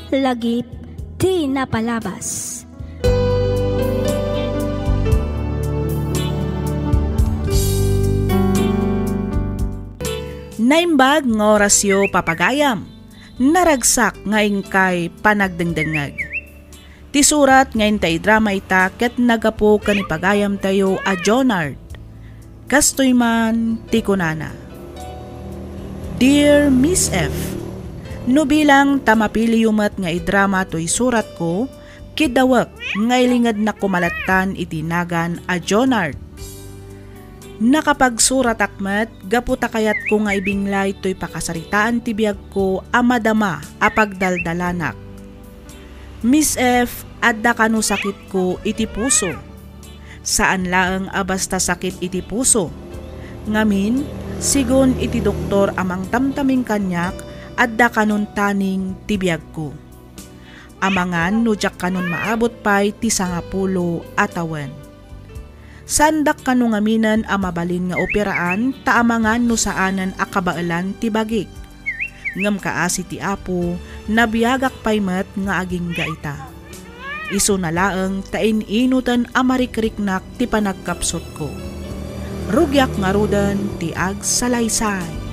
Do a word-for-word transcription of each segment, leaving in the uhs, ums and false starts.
Lagip ti napalabas. Naimbag nga orasyo, papagayam. Naragsak nga inkay panagdengdengngeg. Ti surat nga inta idrama ita ket naggapu ken ni pagayamtayo a Jonard. Kastoy man ti kunana, "Dear Miss F, no bilang ta mapiliyo met nga idrama toy suratko, kidawek nga ilingednak koma lattan iti nagan a Jonard. Nakapagsuratak met gapu ta kayatko nga ibinglay toy pakasaritaan ti biagko a madama a pagdaldalanak. Miss F, adda kano sakitko iti puso. Saan laeng a basta sakit iti puso. Ngamin, sigun iti doktor a mangtamtaming kaniak, adda kanon taning ti biagko. Amangan no diak kanon maabot pay ti sangapulo a tawen. Saandak kano ngaminen a mabalin nga operaan ta amangan no saanen a kabaelan ti bagik. Ngem kaasi ti Apo, nabiagak pay met nga agingga ita. Isuna laeng ta in-inoten a marikriknak ti panagkapsutko. Rugiak ngaruden ti agsalaysay."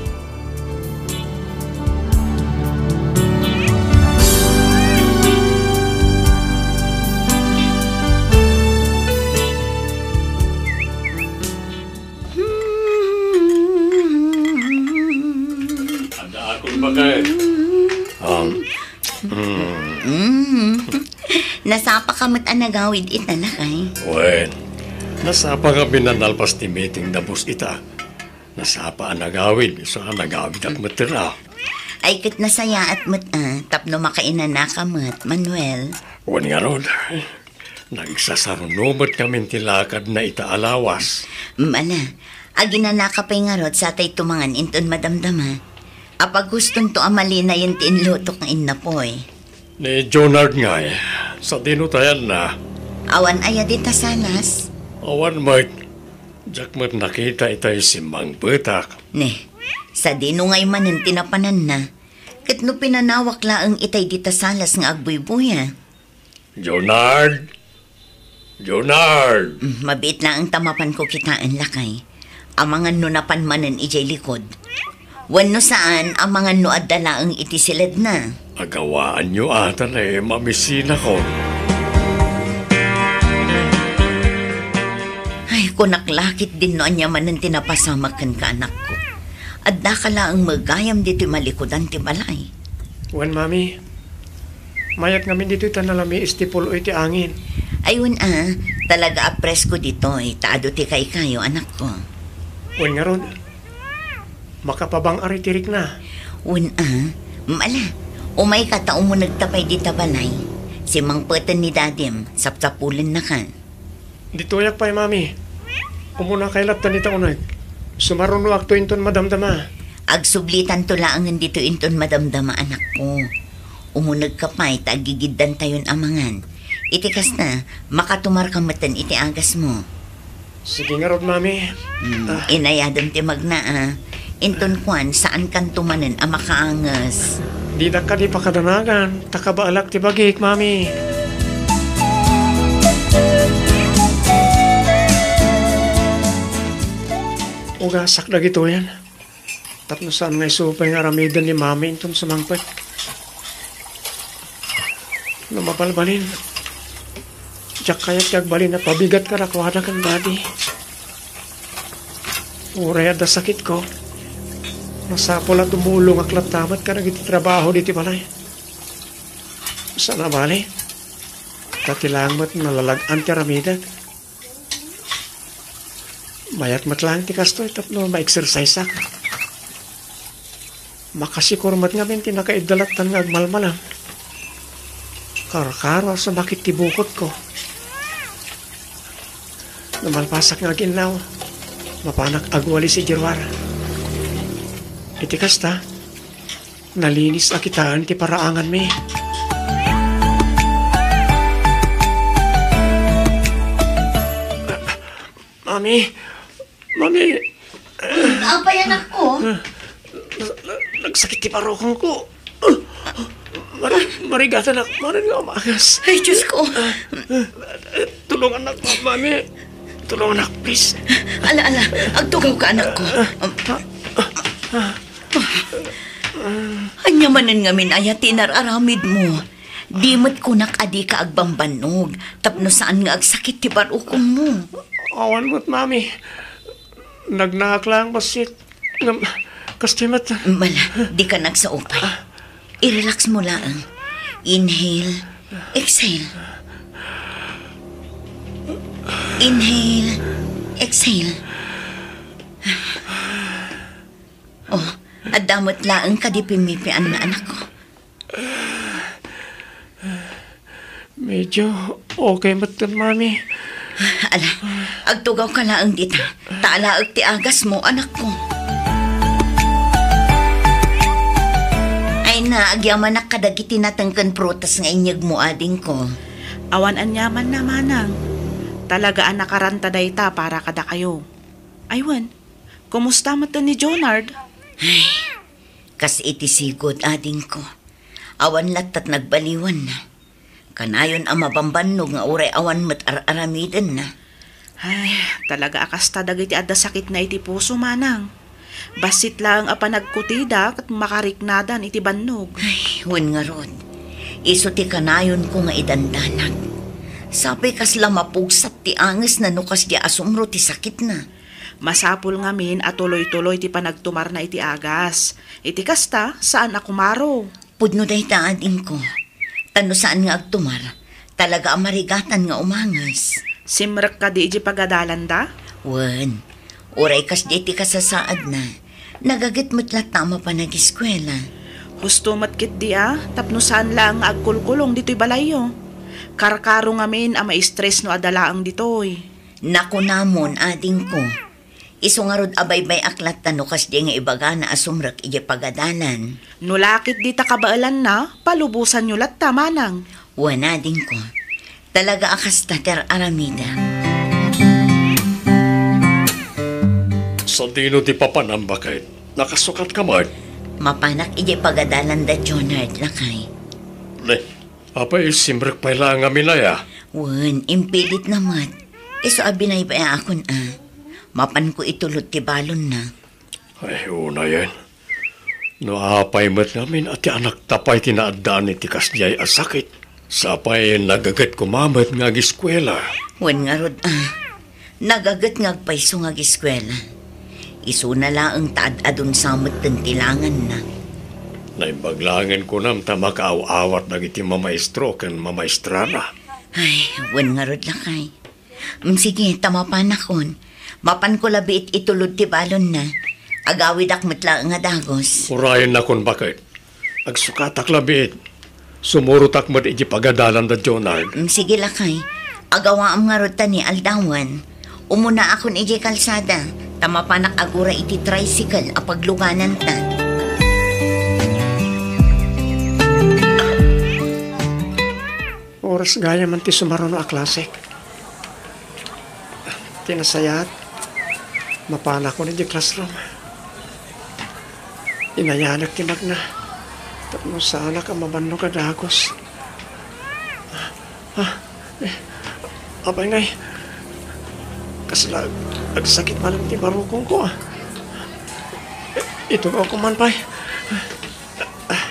Adda akon bakay. Um, mm. Mm. Nasapa ka met a nagawid ita, lakay? Wen, nasapa nga binanalpas ti meeting da boss ita. Nasapa a nagawid, sa nagawid ak met ra. Ay, ket nasayaat met, ah, tapno makainanaka met, Manuel. Wen ngarud, nagsasaruno met ngamin ti lakadna ita a lawas. Mm, ala, aginanaka pay ngarud sa tay tumangan inton madamdama. Apag gustonto a malinayen ti inlutok nga innapoy. Ni Jonard ngay, sadino tayanna? Awan aya dita salas? Awan met. Diak met nakita itay simmangpetak. Ne, sadino ngay manen ti napananna? Ket no pinanawak laeng itay dita salas nga agbuybuya. Jonard! Jonard! Mm, mabiit laeng ta mapanko kitaen, lakay. Amangan no napan manen idiay likod. Wenno saan, amangan no adda laeng iti siledna. Agawaanyo ata, eh, mamisinakon. Ay, kunak la ketdin no ania manen ti napasamak kenka, anakko. Addaka laeng met gayam ditoy malikudan ti balay. Wen, Mami. Mayat ngamin ditoy ta nalamiis ti pul-oy ti angin. Ay, wen a, talaga a presko ditoy, ta adu ti kaykayo, anakko. Wen ngarud, makapabang-ari ti rikna. Wen a, mm, ala, umayka ta umunegta pay dita balay. Simmangpeten ni Dadim, sapsapulennaka. Ditoyak pay, Mami. Umunakay latta dita uneg. Sumarunoakto inton madamdama. Agsublitanto laengen ditoy inton madamdama, anakko. Umunegka pay ta aggigiddantayon a mangan. Iti kasta, makatumarka metten iti agasmo. Sige ngarud, Mami. Hmm, ah, inayadem ti magna, a. Inton kuan, saankanto manen a makaanges. Dinak kadi pakadanagan, ta kabaelak ti bagik, Mami. Ugasak dagitoyen. Tapno saan nga isu pay nga aramiden ni Mami inton sumangpet. No mabalbalin, diak kayat ti agbalin a pabigat kadakuada ken Daddy. Uray adda sakitko, masapul a tumulongak latta met kadagiti trabaho ditoy balay. Saan a bale, ta ti laeng met nalalag-an ti aramidek. Mayat met laeng ti kastoy tapno ma-exerciseak. Makasikur met ngamin ti nakaidda lattan nga agmalmalam. Karkaro a sumakit ti bukotko. No malpasak nga aginnaw, mapanak agwalis idiay ruar. Iti kasta, nalinis a kitaen ti paraanganmi. Mami, Mami. Apay, anakko? Na-, na-, nagsakit ti parokongko. Mar-, marigatanak manen nga umagas. Ay, Diyos ko. Tulungannak, Mami. Tulungannak, please. Ala, ala. Agtugawka, anakko. Ania manen ngamin aya ti inar-aramidmo? Di met kunak a dika agbambannog tapno saan nga agsakit ti barukongmo. Awan met, Mami. Nagnaak laeng bassit. Ngem, kastoy met. Mala, dika nagsaupay. I-relax mo laeng. Inhale, exhale. Inhale, exhale. Oh, adda met laeng kadi pimmipianna, anakko. Medyo okay metten, Mami. Ala, agtugawka laeng dita. Ta alaek ti agasmo, anakko. Ay na, agyamanak kadagiti nateng ken prutas nga inyegmo, adingko. Awan aniamanna, manang. Talaga a nakaranta dayta para kadakayo. Ay wen, kumusta metten ni Jonard? Ay, kas iti sigud, adingko. Awan lattat nagbaliwanna. Kanayon a mabambannog nga uray awan met ar-aramidenna. Ay, talaga a kasta dagiti adda sakitna iti puso, manang. Bassit laeng a panagkutida ket makariknadan iti bannog. Ay, wen ngarud. Isu ti kanayonko nga idandanag. Sapay kasla mapugsat ti angesna no kasdiay a sumro ti sakitna. Masapul ngamin a tuloy-tuloy ti panagtumarna iti agas. Iti kasta, saan a kumaro. Pudno dayta, adingko. Ta no saan nga agtumar, talaga a marigatan nga umanges. Simrek kadi idiay pagadalanda? Wen, uray kasdiay ti kasasaadna, nagaget met latta a mapan agiskuela. Husto met ketdi a, tapno saan laeng nga agkulkulong ditoy balayyo. Karkaro ngamin a ma-stress no adda laeng ditoy. Nakunamon, adingko. Isu ngarud a baybay-ak latta no kasdiay nga ibagana a sumrek idiay pagadalan. No la ketdi ta kabaelanna, palubosanyo latta, manang. Wen, adingko. Talaga a kasta ti ar-aramidem. Sadino ti papanam, baket? Nakasukatka met? Mapanak idiay pagadalanda, Jonard, lakay. Ne, apay, simrek pay laeng ngamin aya? Wen, impilitna met. Isu a binaybay-akon a. Mapanko itulod ti balonna. Ay, unayen. No apay met ngamin a ti anakta pay ti naaddaan iti kasdiay a sakit, sapay nagaget koma met nga agiskuela. Wen ngarud a, nagaget nga agpayso nga agiskuela. Isuna laeng ta ad-adun sa metten ti langanna. Naimbag laengen kunam ta makaaw-awat dagiti mamaestro ken mamaestrana. Ay, wen ngarud lakay. Mm, sige, ta mapanakon. Mapanko la biit itulod ti balonna. Agawidak met laeng a dagus. Urayennakon, baket. Agsukatak la biit. Sumurotak met iti pagadalanda, Jonard. Mm, sige, lakay. Agawaam ngarud ta ni aldawan. Umunaakon idiay kalsada, ta mapanak agura iti tricycle a paglugananta. Oras gayam man ti sumaruno a klasek. Ti nasayaat, mapanakon idiay classroom. Inayanak ti magna tapno saanak a mabannog a dagus. Ah, eh, apay ngay, kasla ag-, agsakit manen ti barukongko, ah. Itugawko man pay. Ah,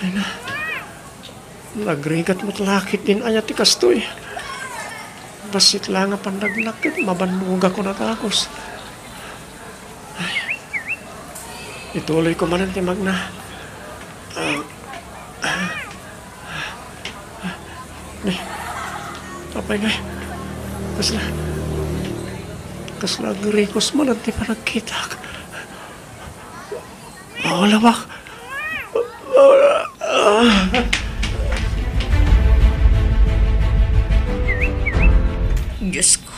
ay na. Nagrigat met la ketdin aya ti kastoy. Bassit la nga pannagnak ket mabannogakon a dagus. Ay. Ituloyko manen ti magna. Ah, ah, ah, eh, apay ngay? Kasla, kasla agrikos manen ti panagkitak. Mawalawak. Diosko,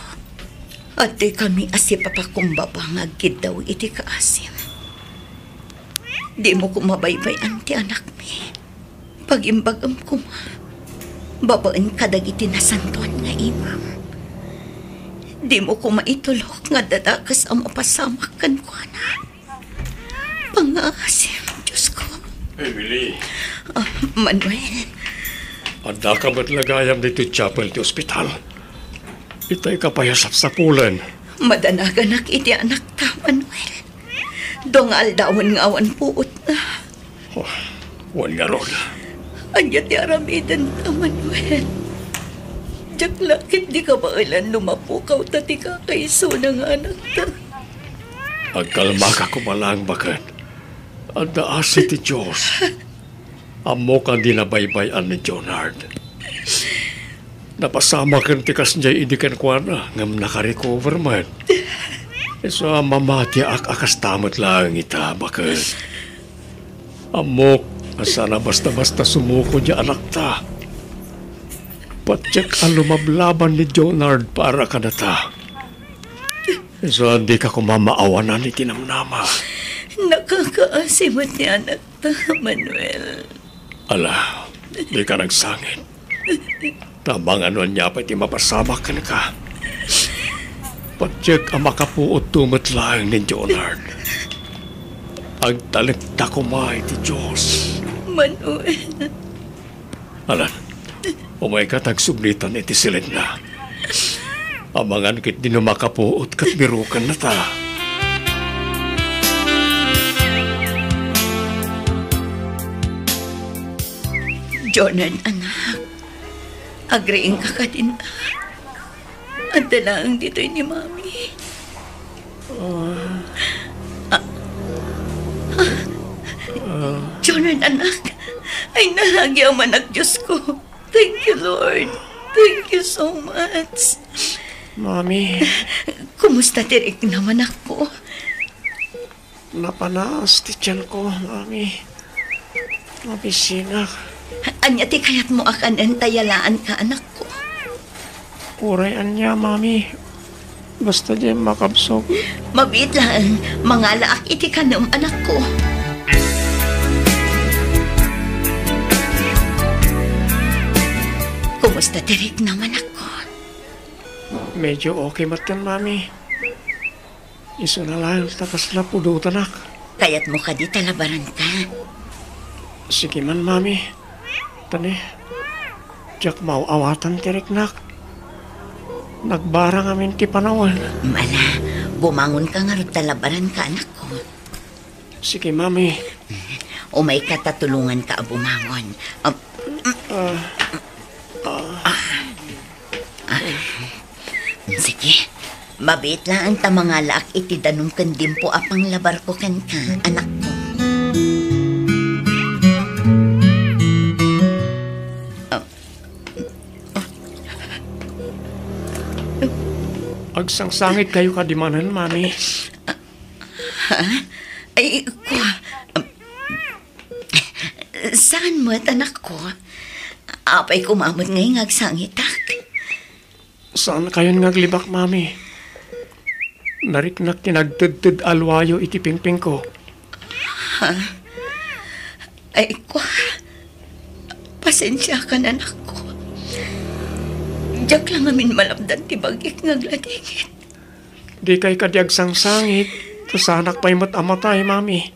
adtoy kami a sipapakumbaba nga agkiddaw iti kaasim. Dimo koma baybay-an ti anakmi. Pagimbagem koma babaen kadagiti nasantoan nga imam. Dimo koma itulok nga adda dakes a mapasamak kenkuana. Pangngaasim, Diosko. Emily. Ah, Manuel. Addaka met la gayam ditoy chapel ti ospital. Itay ka pay a sapsapulen. Madanaganak iti anakta, Manuel. Dua nga aldawen nga awan puotna. Oh, wen ngarud. Ania ti aramidenta, Manuel? Diak la ket di kabaelan no mapukaw ta ti kakaisuna nga anakta. Agkalmaka koma laeng, baket. Adda asi ti Dios. Ammok a di nabaybay-an ni Jonard. Napasamaken ti kasdiay idi kenkuana, ngem nakarecover met. Isu a mamatiak a kasta met laeng ita, baket. Ammok a saan a basta-basta sumuko diay anakta. Patiek a lumablaban ni Jonard para kadata. Isu a dika koma maawanan iti namnama. Nakakaasi met ni anakta, Manuel. Ala, dika nagsangit. Ta amangan no ania pay ti mapasamak kenka. Patiek a makapuotto met laeng ni Jonard. Agtalekta koma iti Dios. Manuel. Alan, umayka ta agsublitan iti silitna. Amangan ketdi no makapuot ket birukennata. Jonard, anak. Agriingka kadin, a? Adda laeng ditoy ni Mami. Ah. Ah. Ah. Jonard, anak. Ay, nalagi a manak, Diyos ko. Thank you, Lord. Thank you so much. Mami. Kumusta ti riknam, anak ko? Napanaas ti tianko, Mami. Mabisinak. Ania ti kayatmo a kanen ta yalaanka, anakko? Uray ania, Mami. Basta diay makabsog. Mabiit laeng, mangalaak iti kanem, anakko. Kumusta ti riknam, anakko? Medyo okay met ken, Mami. Isuna laeng ta kasla pudotanak. Kayatmo kadi ta labaranka? Sige man, Mami. Tani, diak maaw-awatan ti riknak. Nagbara ngamin ti panawen. Ala, bumangonka ngarud ta labaranka, anakko. Sige, Mami. Umayka ta tulonganka a bumangon. Um, Ah, ah. Ah. Sige. Mabiit laeng ta mangalaak iti danum ken dimpo a panglabarko kenka, anakko. Agsangsangitkayo kadi manen, Mami? Ha? Ay, kua-, Saan met, anakko? Apay koma met ngay nga agsangitak? Saankayon nga aglibak, Mami. Nariknak ti nagtedted a luayo iti pingpingko. Ha? Ay, kua. Pasensiakan, anakko. Diak la ngamin malapdan ti bagik nga agladingit. Dikay kadi agsangsangit, ta saanak pay met a matay, Mami.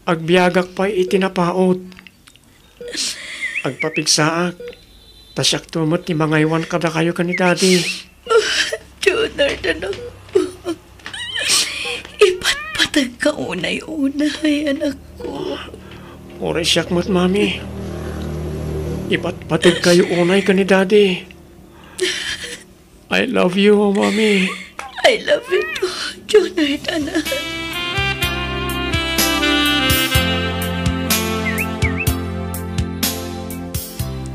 Agbiagak pay iti napaut. Agpapigsaak, ta siakto met ti mangaywan kadakayo ken ni Daddy. Jonard, anakko. Ipatpategka unay-unay, anakko. Uray siak met, Mami. Ipatpategkayo unay ken ni Daddy. I love you, Mommy. I love you too, Jonard, anak.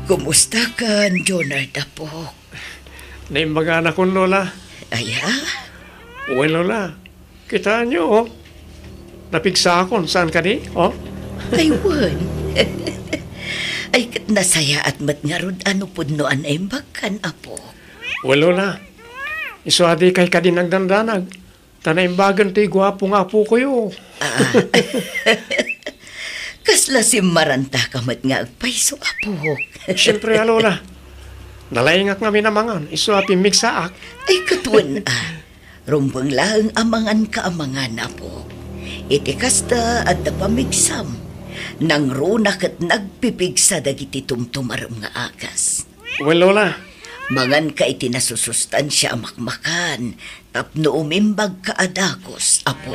Kumusta kan, Jonard, apok? Naimbag anakon, Lola. Aya? Wen, Lola. Kitaenyo, oh. Napigsaakon, saan kadi, oh? Ay, wen. Ay, ket nasayaat met ngarud a no pudno a naimbagkan, apo. Wen, Lola. Isu a dikay kadi nagdandanag. Ta naimbagen ti guapo nga apokoyo. Ah. Kasla simmarantaka met nga agpayso, apok. Siempre, a, Lola. Nalaingak ngamin a mangan, isu a pimmigsaak. Ay, ket wen, a. Rumbeng laeng a manganka a mangan, apo. Iti kasta, adda pamigsam. Nangruna ket nagpipigsa dagiti tumtumarem nga agas. Wen, Lola. Manganka iti nasusustansia a makmakan tapno umimbagka a dagus, Apo.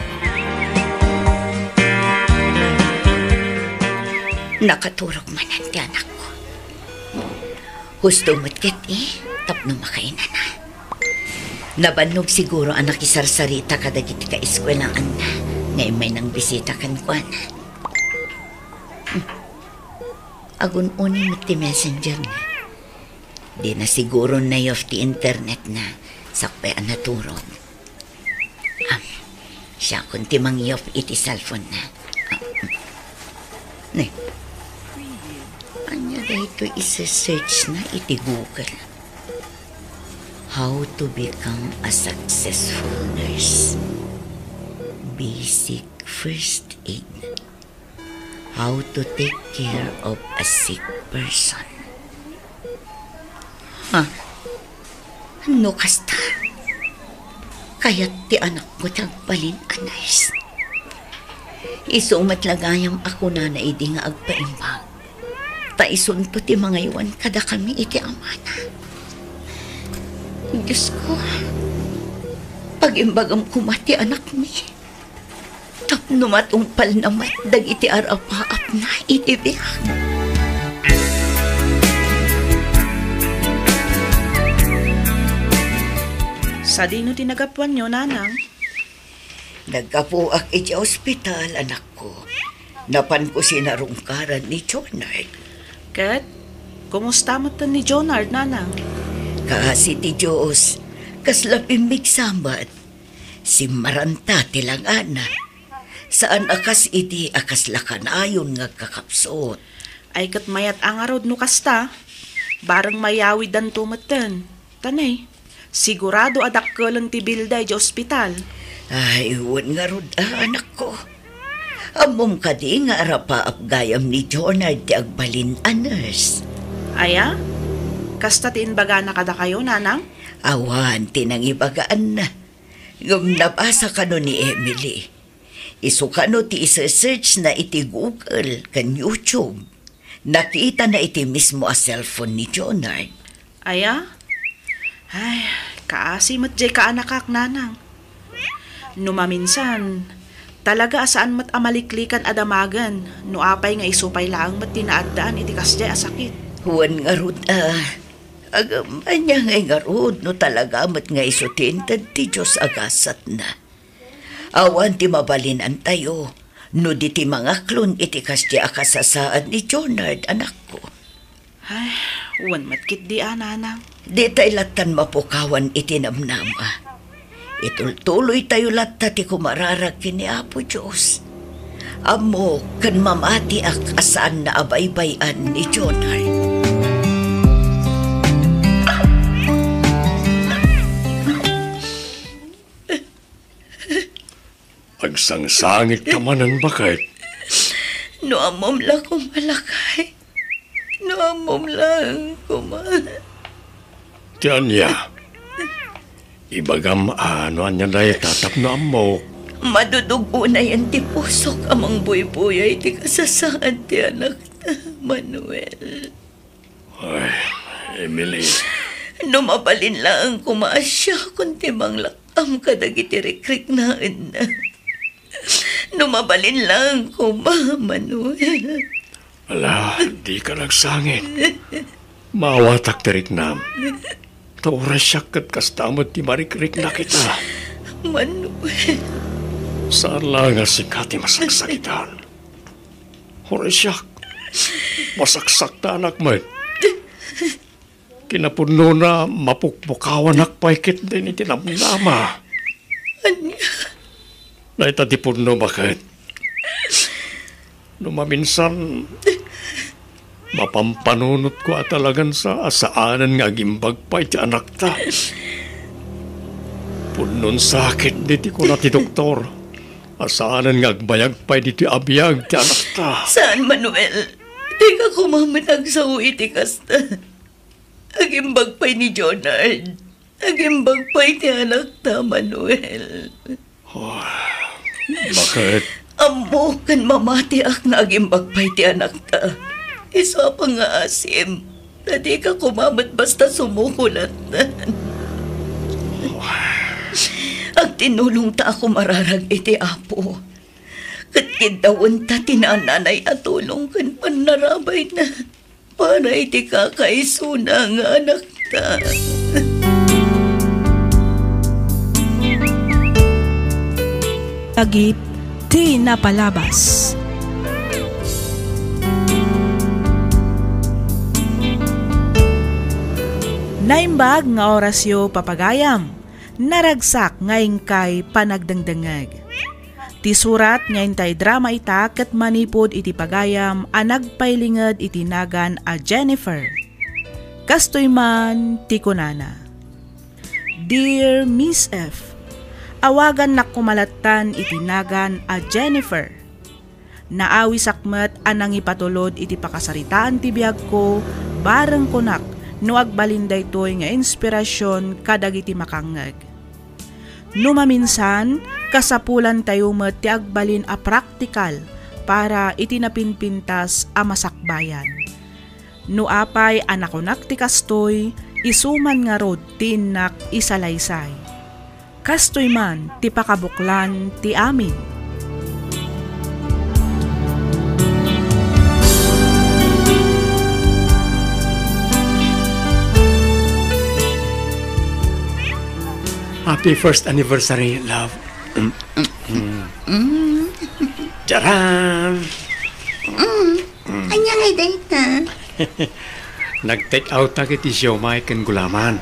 Nakaturog manen ti anakko. Husto met ket, eh, tapno makainana. Nabannog siguro a nakisarsarita kadagiti kaeskuelaanna nga immay nangbisita kenkuana. Hmm. Agun-uni met ti messengerna. Dina siguro na-off ti internetna, sakbay a naturog. Am, siakon ti mangi-off iti cellphone-na. Am, ne. Ania daytoy ise-search-na iti Google? How to become a successful nurse. Basic first aid. How to take care of a sick person. Ha? No kasta, kayat ti anakko ti agbalin a nurse. Isu met la gayam a kunana idi nga agpaimbag, ta isunto ti mangaywan kadakami iti amana. Diosko, pagimbagam koma ti anakmi. Tapno matungpalna met dagiti arapaapna iti biag. Sadino ti nagapuanyo, Nanang? Naggapuak iti ospital, anakko. Napanko sinarungkaran ni Jonard. Ket, kumusta metten ni Jonard, Nanang? Kaasi ti Dios, kasla pimmigsa met. Simmaranta ti langana. Saan a kas idi a kasla kanayon nga agkakapsut. Ay, ket mayat a ngarud no kasta. Bareng mayawiddanto metten. Ta ne, sigurado a dakkelen ti bilda idiay ospital. Ay, wen ngarud a, anakko. Ammom kadi nga arapaap gayam ni Jonard ti agbalin a nurse? Aya? Kasta ti imbagana kadakayo, Nanang? Awan ti nangibagaanna. Ngem nabasa kano ni Emily. Isu kano ti ise-search-na iti Google ken YouTube. Nakitana iti mismo a cellphone ni Jonard. Aya? Ay, kaasi met diay kaanakak, Nanang. No maminsan, talaga a saan met a maliklikan a damagen no apay nga isu pay laeng met ti naaddaan iti kasdiay a sakit. Wen ngarud a, agam, ania ngay ngarud no talaga met nga isu ti inted ti Dios a gasatna? Awan ti mabalinantayo no di ti mangaklon iti kasdiay a kasasaad ni Jonard, anakko. Ay, wen met ketdi a, Nanang. Ditay lattan mapukawan iti namnama. Itultuloytayo latta ti kumararag ken ni Apo Dios. Ammok ken mamatiak a saanna a baybay-an ni Jonard. Agsangsangitka manen, baket. No ammom la koma, lakay. No ammom laeng koma. Ti ania? Ibagam a no ania dayta tapno ammok. Madudug-onayen ti pusok a mangbuybuya iti kasasaad ti anakta, Manuel. Ay, Emily. No mabalin laeng koma a siakon ti manglak-am kadagiti rikriknaenna. No mabalin laeng koma, Manuel. Ala, dika nagsangit. Maawatak ti riknam. Ta uray siak ket kasta met ti marikrikna kita. Manuel. Saan la nga sika ti masaksakitan. Uray siak, masaksaktanak met. Kinapudnona, mapukpukawanak pay ketdin iti namnama. Ania? Dayta ti pudno, baket. No maminsan, mapampanunotko a talagan sa a saanen nga agimbag pay ti anakta. Pudnon sakit diti kuna ti doktor a saanen nga agbayag pay ditoy a biag ti anakta. Saan, Manuel. Dika koma met agsao iti kasta. Agimbag pay ni Jonard. Agimbag pay ti anakta, Manuel. Oh, baket? Ammo ken mamatiak nga agimbag pay ti anakta. Isu a pangngaasim, ta dika koma met basta sumuko latta. Agtinulongta a kumararag iti Apo. Ket kiddawenta ti naananay a tulong ken pannarabayna para iti kakaisuna nga anakta. Agip ti napalabas. Naimbag nga orasyo, papagayam. Naragsak nga inkay panagdengdengngeg. Ti surat nga intay drama ita ket manipud iti pagayam a nagpailinged iti nagan a Jennifer. Kastoy man ti kunana, "Dear Miss F, awagannak koma lattan iti nagan a Jennifer. Naawisak met a nangipatulod iti pakasaritaan ti biagko, bareng kunak no agbalin daytoy nga inspirasion kadagiti makangngeg. No maminsan, kasapulantayo met ti agbalin a praktikal para iti napinpintas a masakbayan. No apay a nakunak ti kastoy, isu man ngarud ti innak isalaysay. Kastoy man ti pakabuklan ti amin." Happy first anniversary, love. Mm, mm, mm. Mm. Charan! Mm. Mm. Ania ngay dayta? Nag-take out ta iti siomay ken gulaman.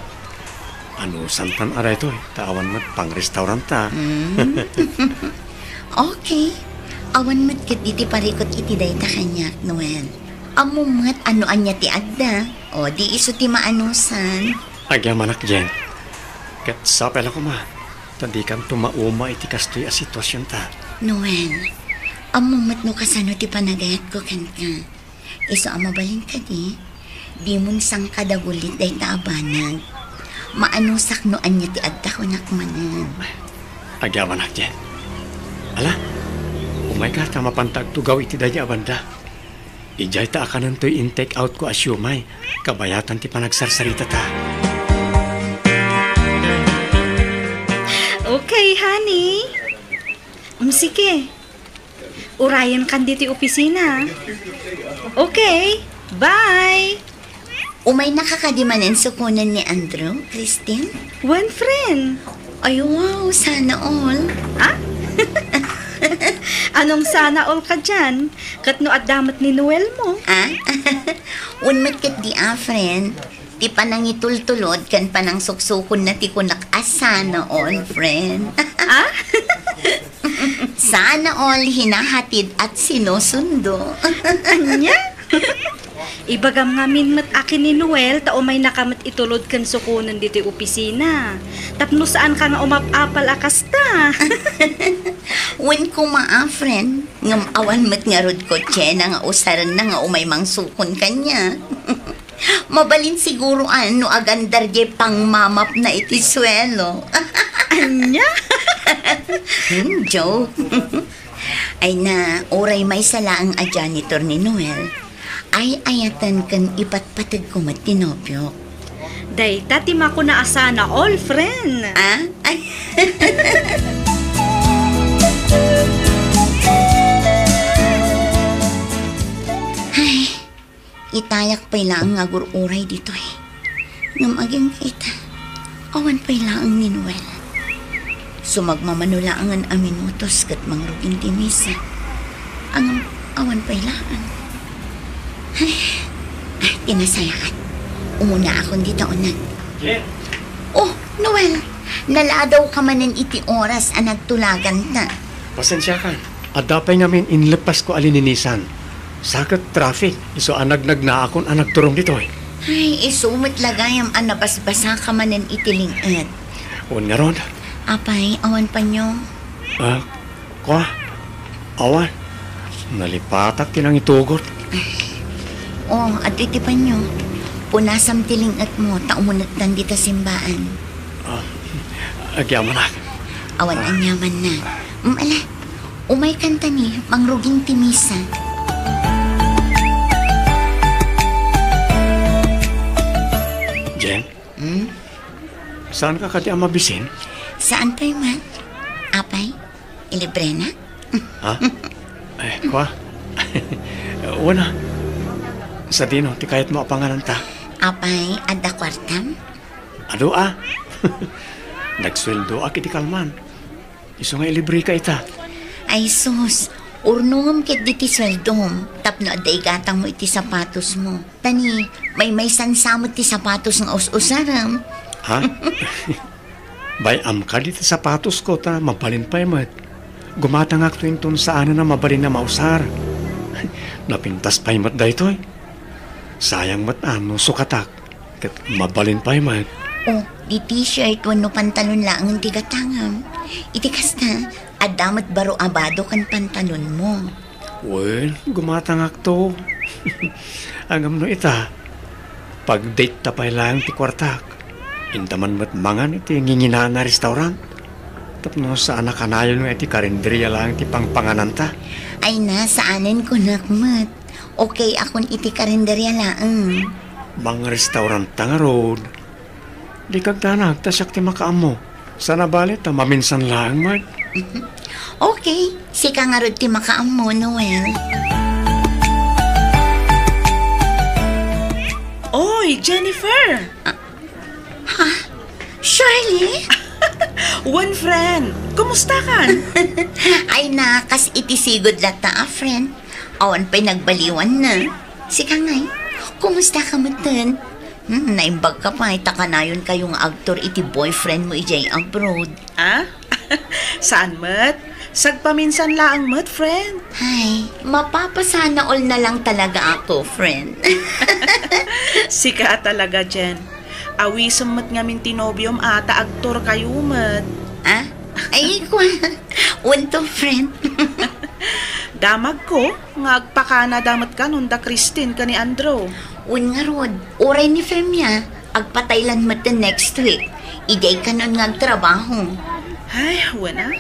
Anusantan a daytoy, ta awan met pang-restaurant ta. Mm. Okay. Awan met ket diti parikut iti dayta kaniak, Noel. Ammo met no ania ti adda. O, di isu ti maanusan. Agyamanak, Jen. Ket sapay la koma, ta dikanto mauma iti kastoy a situasionta. Noel, ammo met no kasano ti panagayatko kenka. Isu a mabalin kadi, dimon sangkadagulit dayta a banag. Maanusak no ania ti adda kunak manen. Agyamanak, Jen. Ala, umayka ta mapanta agtugaw iti daydi a banda. Idiay ta akanentoy in-take out ko a siomay, kabayatan ti panagsarsaritata. Okay, honey. Mm, sige. Urayenkan ditoy opisina. Okay, bye. Umaynaka kadi manen sukonen ni Andrew, Christine? Wen, friend. Ay, wow, sana all. Ha? Anong sana all kadian? Ket no adda met ni Noel mo? Ha? Wen met ketdi a, friend. Ti panangitultulod ken panangsuksukonda ti kunak a sana all, friend. Ah? Sana all hinahatid at sinusundo. Ania? Ibagam ngamin met a ken ni Noel ta umaynaka met itulod ken sukonen ditoy opisina. Tapno saanka nga umap-apal a kasta. Wen koma a, friend, ngem awan met ngarud kotsena nga usarenna nga umay mangsukon kaniak. Mabalin siguro a no agandar diay pangmamapna iti suelo. Ania? Hmm, joke. Ay na, uray maysa laeng a janitor ni Noel, ay-ayaten ken ipatpategko met ti nobiok. Dayta ti makuna a sana all, friend. Ah? Ay. Ay, itayak pay laeng nga agur-uray ditoy. Ngem agingga ita, awan pay laeng ni Noel. Sumagmamano laengen a minutos ket mangrugin ti misa. Ngem awan pay laeng. Ay, ay, ti nasayaat. Umunaakon dita uneg. Jen! Oh, Noel, naladawka manen iti oras a nagtulaganta. Pasensiakan. Adda pay ngamin inleppasko a lininisan. Sa ket traffic, isu a nagnagnaakon a nagturong ditoy. Ay, isu met la gayam a nabasbasaka manen iti ling-et. Wen ngarud? Apay, awan panyo? Ah, kua? Awan. Nalipatak ti nangitugot. Oh, adtoy ti panyo. Punasam ti ling-etmo, ta umunegtan dita simbaan. Ah, agyamanak. Awan aniamanna. Mm, ala. Umaykan ta ni, mangruging ti misa. Jen? Hmm? Saanka kadi a mabisin? Saan pay man? Apay, ilibre na? Ha? Eh, kwa? Wen a. Sadino ti kayatmo a pangananta? Apay, adda kuartam? Adu a. Nagsueldoak iti kalman. Isu nga ilibreka ita. Ay sus, urnongem ketdi ti sueldom tapno adda igatangmo iti sapatosmo. Ta ni, maymaysansa met ti sapatos nga us-usarem. Ha? Bay-am kadi ti sapatosko ta mabalin pay met. Gumatangakto inton saanen a mabalin a mausar. Napintas pay met daytoy. Sayang met a no sukatak. Ket mabalin pay met. Oh, di t-shirt wenno pantalon laengen ti gatangam. Iti kasta, adda met baro a bado ken pantalonmo. Wen, gumatangakto. Ngem no ita, pag-date ta pay laeng ti kuartak. Inta man met mangan iti nginginana a restaurant. Tapno saan a kanayon nga iti karinderia laeng ti pangpangananta. Ay na, saanen kunak met. Okay akon iti karinderia laeng. Mangrestaurant ta ngarud. Di kagdanag ta siak ti makaammo. Sana bale ta maminsan laeng met. Okay, sika ngarud ti makaammo, Noel. Oy, Jennifer! Ha? Shirley? Wen, friend. Kumusta kan? Ay na, kas iti sigud latta a friend. Awan pay nagbaliwan na. Sika ngay, kumusta ka metten? Hmm, naimbag ka pay ta kanayon kayo nga agtor iti boyfriend mo idiay abroad. Ah? Saan met? Sagpaminsan laeng met, friend. Ay, mapapasana all na lang talaga ako, friend. Sika talaga, Jen. Awisem met ngamin ti nobiom a ta agtor kayo met. Ah? Ay, kwa. Wen to, friend. Damagko nga agpakana da met kanon da Christine ken ni Andrew. Wen ngarud, uray ni Femia, agpataylan met ti next week. Idiay kanon nga agtrabaho. Ay, wen a.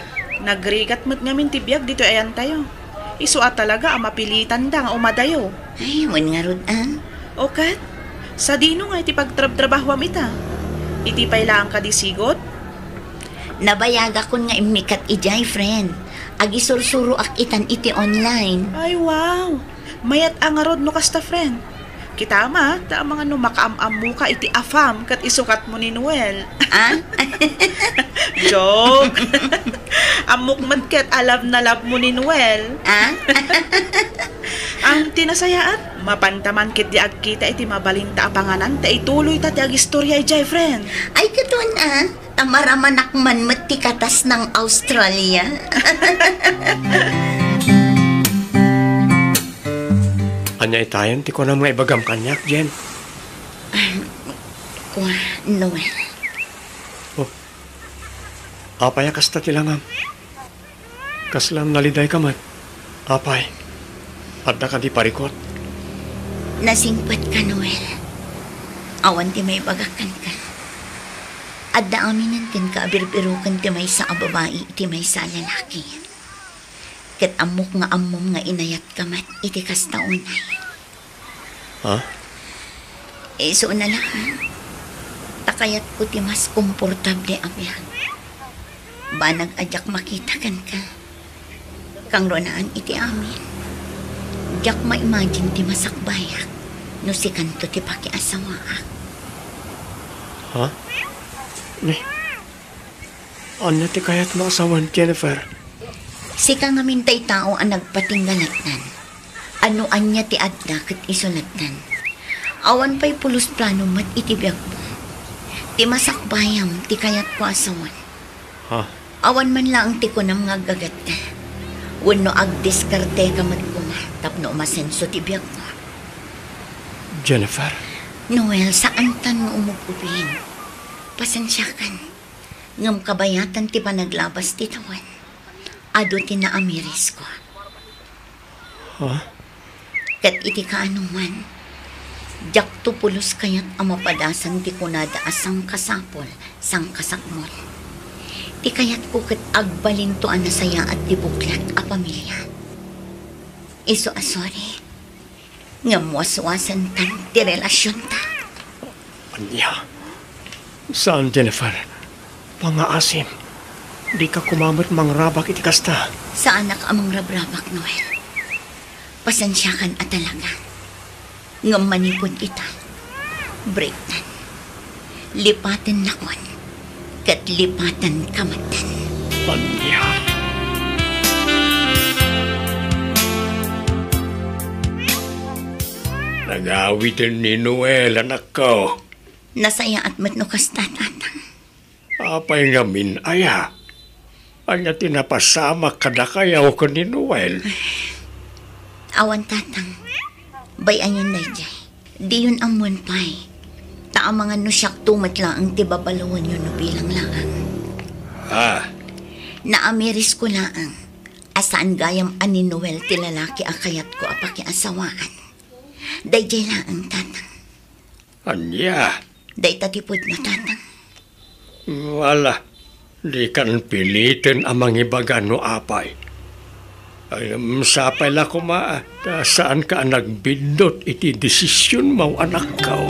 Nagrigat met ngamin ti biag ditoy ayantayo. Isu a talaga a mapilitan da nga umadayo. Ay, wen ngarud a. O ket, sadino nga iti pagtrabtrabahoam ita? Iti pay laeng kadi sigot? Nabayagakon nga immikat idiay, friend. Agisursuroak itan iti online. Ay, wow! Mayat a ngarud no kasta, friend. Kita ma, ta amangan no makaam-ammoka iti afam ket isukatmo ni Noel. Ah? Joke! Ammok met ket a love na love mo ni Noel. Ah? Ang tinasayaat, mapanta man ket di agkita iti mabalinta a panganan ta ituloy ta ti agistorya idiay, friend. Ay, katon, ah. Ta maramanak man met ti katas ng Australia. Ania itayen ti kunam nga ibagam kaniak, Jen? Kua, Noel. Oh. Apay a kasta ti langam? Kasla nalidayka met, apay? Adda kadi parikut? Nasingpetka, Noel. Awan ti maibagak kenka. Adda aminen kenka a birbiroken ti maysa a babai iti maysa a lalaki. Ket ammok nga ammom nga inayatka met iti kasta unay. Ha? Isu na lang, ta kayatko ti mas komportable a biag. Banag a diak makita kenka. Kangrunaan iti amin, diak ma-imagine ti masakbayak no sikanto ti pakiasawaak. Ha? Ni, ania ti kayatmo a sawen, Jennifer? Sika ngamin tay tao a nagpatingga lattan. A no ania ti adda ket isu lattan. Awan pay pulos plano met iti biagmo. Ti masakbayam ti kayatko a sawen. Ha? Awan man laeng ti kunam nga aggagatta. Wenno agdiskarteka met koma tapno umasenso ti biagmo. Jennifer? Noel, saantan nga umugubing. Pasensiakan. Ngem kabayatan ti panaglabas ti tawen. Adu ti naamirisko. Ha? Ket iti kaanoman, diakto pulos kayat a mapadasan ti kunada a sangkasapul, sangkasakmol. Ti kayatko ket agbalinto a nasayaat ti buklat a pamilia. Isu a sorry, ngem waswasantan ti relasionta. Ania? Saan, Jennifer. Pangaasim. Dika koma met mangrabak iti kasta. Saanak a mangrabrabak, Noel. Pasensiakan a talaga. Ngem manipud ita, breaktan. Lipatennakon, ket lipatenka metten. Ania? Nangawiden ni Noel, anakko. Nasayaat met no kasta, Tatang. Apay ngamin aya? Ania ti napasamak kadakayo ken ni Noel? Awan, Tatang. Bay-ayon daydiay. Diyon ammoen pay. Ta amangan no siakto met laeng ti babaloenyo no bilang laeng. Ah. Naamirisko laeng a saan gayam a ni Noel ti lalaki a kayatko a pakiasawaan. Daydiay laeng, Tatang. Ania? Dayta ti pudno, Tatang. Wala, dikan piliten a mangibaga no apay. Ay, sapay la koma, ta saanka a nagbiddut iti desisionmo, anakko.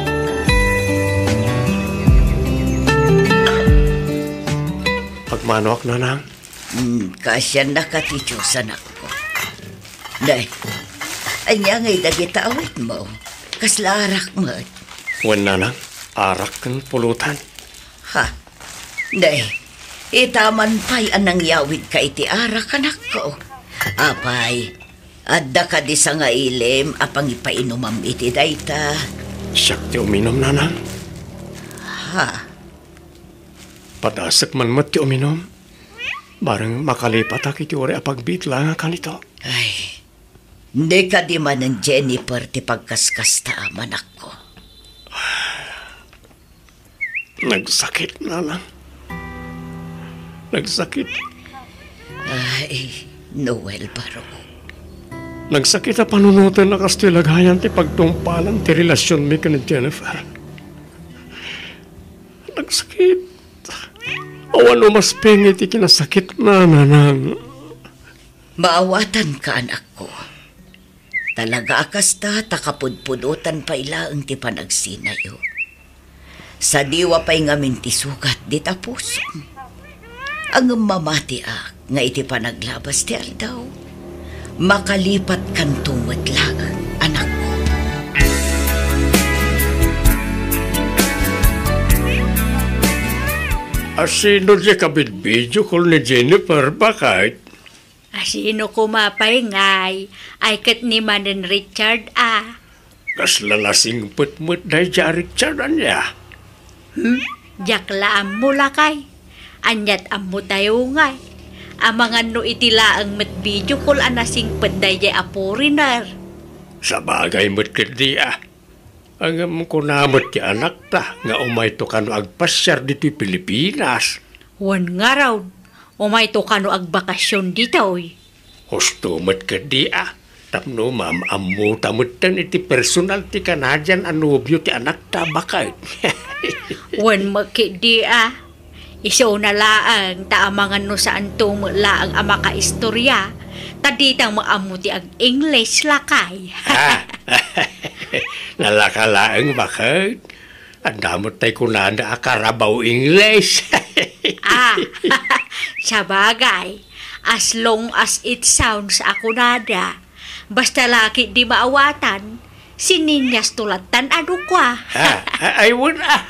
Agmanoak, nanang. Hmm, kaasiannaka ti Dios, anakko. Nay, ania ngay dagita awitmo? Kasla arak met? Wen, nanang, arak ken pulutan. Ha? Nay, ita man pay a nangyawidka iti arak, anakko. Apay, adda kadi sangailim a pangipainumam iti dayta? Siak ti uminum, nanang. Ha? Padasek man met ti uminum. Bareng makalipatak iti uray a pagbiit laeng a kanito. Ay, di kadi manen Jennifer ti pagkaskasta, anakko. Nagsakit, nanang. Nagsakit. Ay, Noel, baro. Nagsakit a panunoten a kastoy lagayan ti pagtungpalan ti relasionmi ken ni Jennifer. Nagsakit. Awan umaspeng iti kinasakitna, nanang. Maawatanka, anakko. Talaga a kasta ta kapudpudotan pay laeng ti panagsinayo. Sadiwa pay ngamin ti sugat dita pusom. Ngem mamatiak nga iti panaglabas ti aldaw, makalipatkanto met laeng, anakko. Asino diay kabidbidio call ni Jennifer, baket? Asino koma pay ngay, ay ket ni manen Richard a. Kasla nasingpet met daydiay a Richard, ania? Hmm? Diak la ammo, lakay. Ania't ammotayo ngay? Amangan no iti laeng met video call a nasingpet daydiay a foreigner. Sabagay met ketdi a. Ngem kuna met ti anakta nga umayto kano agpasiar ditoy Pilipinas. Wen ngarud, umayto kano agbakasyon ditoy. Husto met ketdi a, tapno maam-ammota metten iti personal ti Canadian a nobio ti anakta, baket. Wen met ketdi a, isuna laeng ta amangan no saanto met laeng a makaistorya, ta dita met ammo ti ag-English, lakay. Ah, nalaka laeng, baket. Adda met tay kunada a Carabao English. Ah, sabagay, as long as it sounds a kunada. Basta la ketdi maawatan, sininyas to lattan a dukua. Ah, ay, wen, ah.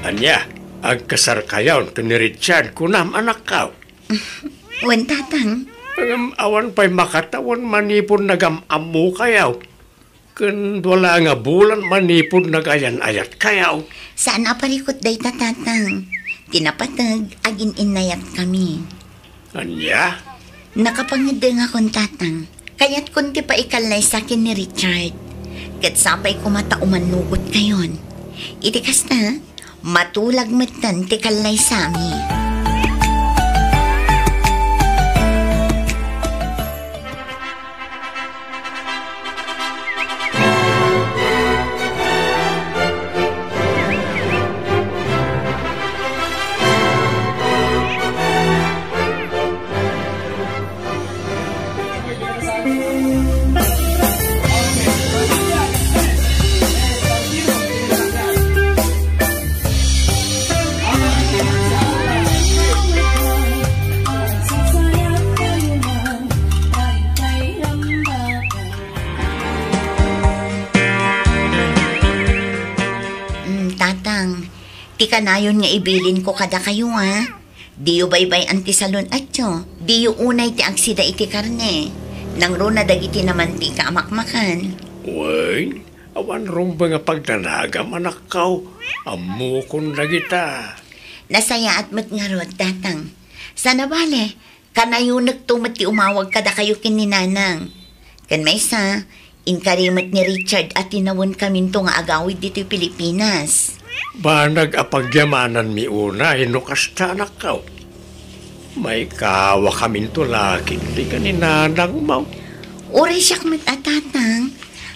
Ania, agkasarkayon ken ni Richard, kunam, anakko? Wen, tatang. Ngem awan pay makatawen manipud nagam-ammokayo. Ken dua la nga bulan manipud nagayan-ayatkayo. Saan a parikut dayta, tatang. Ti napateg, agin-innayatkami. Ania? Nakapangeddengakon, tatang. Kayatkon ti paikallaysa ken ni Richard. Ket sapay koma ta umannugotkayon. Iti kasta, matulag metten ti kallaysami. Ti kanayon nga ibilinko kadakayo, a. Diyo baybay-an ti salun-atyo. Diyo unay ti agsida iti karne. Nangruna dagiti namantika a makmakan. Wen, awan rumbeng a pagdanagam, anakko. Ammokon dagita. Nasayaat met ngarud, Tatang. Sana bale, kanayonekto met ti umawag kadakayo ken ni Nanang. Ken maysa, inkari met ni Richard a tinawenkaminto nga agawid ditoy Pilipinas. Banag a pagyamananmi unay no kasta, anakko. Maikawakaminto la ketdi ken ni Nanangmo. Uray siak met a, Tatang.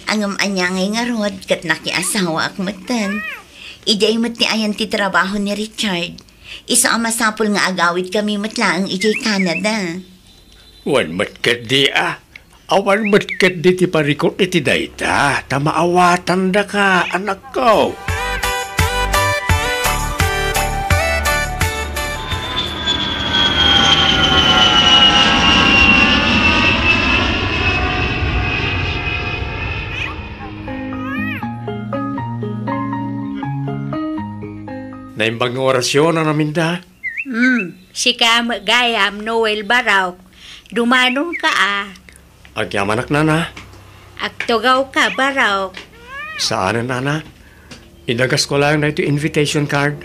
Ngem ania ngay ngarud ket nakiasawaak metten. Idiay met ti ayan ti trabaho ni Richard. Isu a masapul nga agawidkami met laeng idiay Canada. Wen met ketdi a. Awan met ketdi ti parikut iti dayta, ta maawatandaka, anakko. Naimbag nga orasyon a naminda. Hmm, sika met gayam, Noel Barok. Dumanonka a. Agyamanak, Nana. Agtugawka, Barok. Saanen, Nana. Idagasko laeng daytoy invitation card.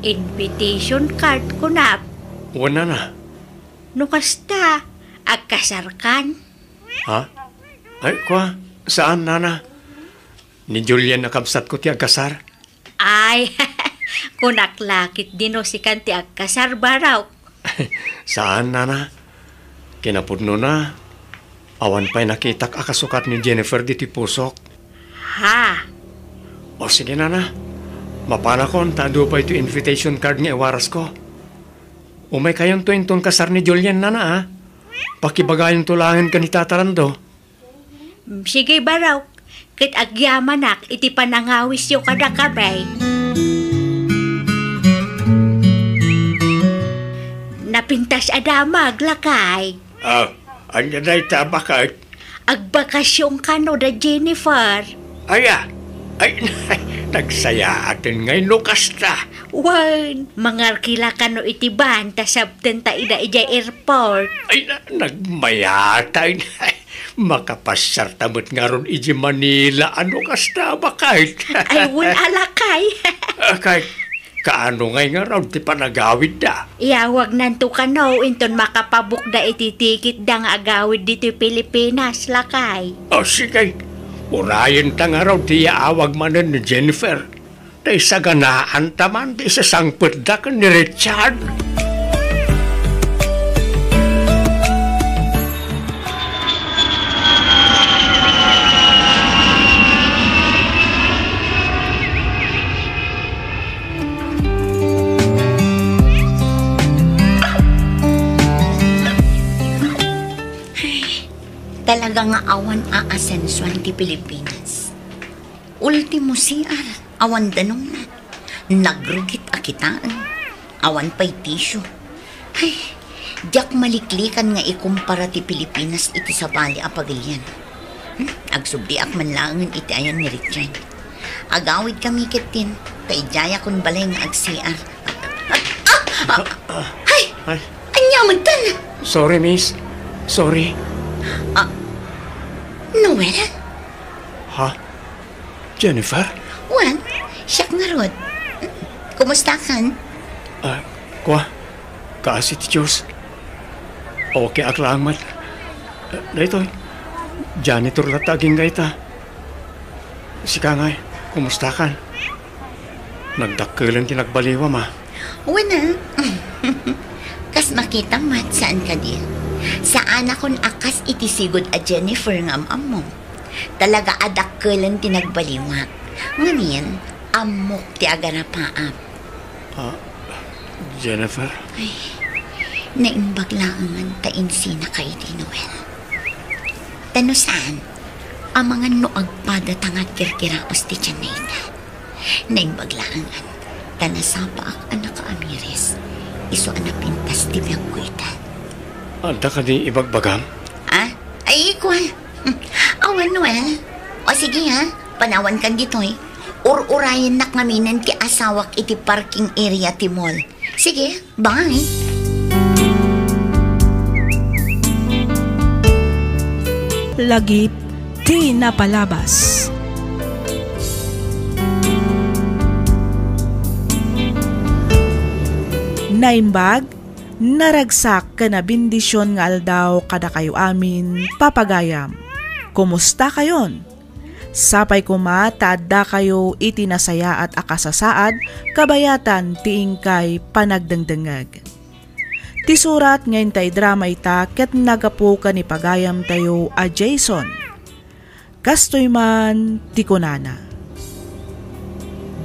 Invitation card, kunam? Wen, Nana. No kasta, agkasarkan? Ha? Ay, kua, saan, Nana. Ni Julian a kabsatko ti agkasar. Ay, kunak la ketdi no sikan ti agkasar, Barok. Saan, Nana. Kinapudnona, awan pay nakitak a kasukat ni Jennifer ditoy pusok. Ha? O sige, Nana. Mapanakon ta adu pay toy invitation card nga iwarasko. Umaykayonto inton kasar ni Julian, Nana, a. Pakibagayonto laengen ken ni Tata Lando. Sige, Barok, ket agyamanak iti panangawisyo kadakami. Napintas a damag, lakay. Ah, ania dayta, baket? Agbakasyon kano da Jennifer. Aya, ay, nagsayaaten ngay no kasta. Wen, mangarkila kano iti van ta sabtenta ida idiay airport. Ay, na, nagmayat, ay, makapasiarta met ngarud idiay Manila, a no kasta, baket. Ay, wen, a lakay. Ah, kay, kaano ngay ngarud ti panagawidda? Iyawagnanto kano inton makapabukda iti tikitda nga agawid ditoy Pilipinas, lakay. O, sige. Urayenta ngarud ti iyaawag manen ni Jennifer. Ta isaganaanta man ti isasangpetda ken ni Richard. Ay, talaga nga awan aasensoan ti Pilipinas. Ultimo C R, awan danumna. Nagrugit a kitaen. Awan pay tissue. Ay, diak maliklikan nga ikumpara ti Pilipinas iti sabali a pagilian. Hmm, agsubdiak man laengen iti ayan ni Richard. Agawidkami ketdin, ta idiayakon balay nga ag-C R. Ah! Ah! Ah! Ay! Ay. Ania metten? Sorry, miss. Sorry. Ah, Noel? Ha? Jennifer? Wen, siak ngarud. Kumustakan? Ah, kua, kaasi ti Diyos. Okay ak laeng met. Ah, daytoy, janitor latta agingga ita. Sika ngay, kumustakan? Nagdakkelen ti nagbaliwam a. Wen a. Kas makitam met, saan kadi? Saanakon a kas iti sigud a Jennifer nga am-ammom. Talaga a dakkelen ti nagbaliwak. Ngamin, ammok ti agarapaam. Ah, Jennifer? Ay, naimbag laengen ta insinaka idi, Noel. Ta no saan, amangan no agpada ta nga agkirkiraos ti tianna ita. Naimbag laengen ta nasapaak a nakaamiris, isu a napintas ti biagko ita. Adda kadi ibagbagam? Ah? Ay, kua. Awan, Noel. O sige, ha? Panawankan ditoy. Ur-urayennak ngaminen ti asawak iti parking area ti mall. Sige, bye. Lagip ti napalabas. Naimbag, naragsak ken a bendision nga aldaw kadakayo amin, papagayam. Kumusta kayon? Sapay koma ta addakayo iti nasayaat a kasasaad kabayatan ti inkay panagdengdengngeg. Ti surat nga inta idrama ita ket nagapu ken ni pagayamtayo a Jason. Kastoy man ti kunana,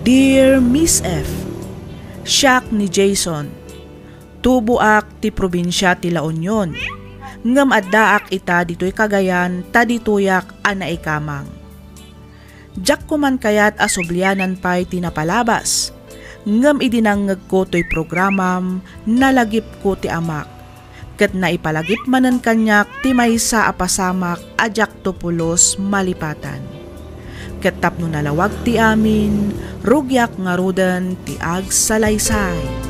"Dear Miss F, siak ni Jason. Tuboak ti probinsia ti La Union, ngem addaak ita ditoy Cagayan ta ditoyak a naikamang. Diak koman kayat a sublianan pay ti napalabas, ngem idi nangngegko toy programam, nalagipko ti amak, ket naipalagip manen kaniak ti maysa a pasamak a diakto pulos malipatan. Ket tapno nalawag ti amin, rugiak ngaruden ti agsalaysay."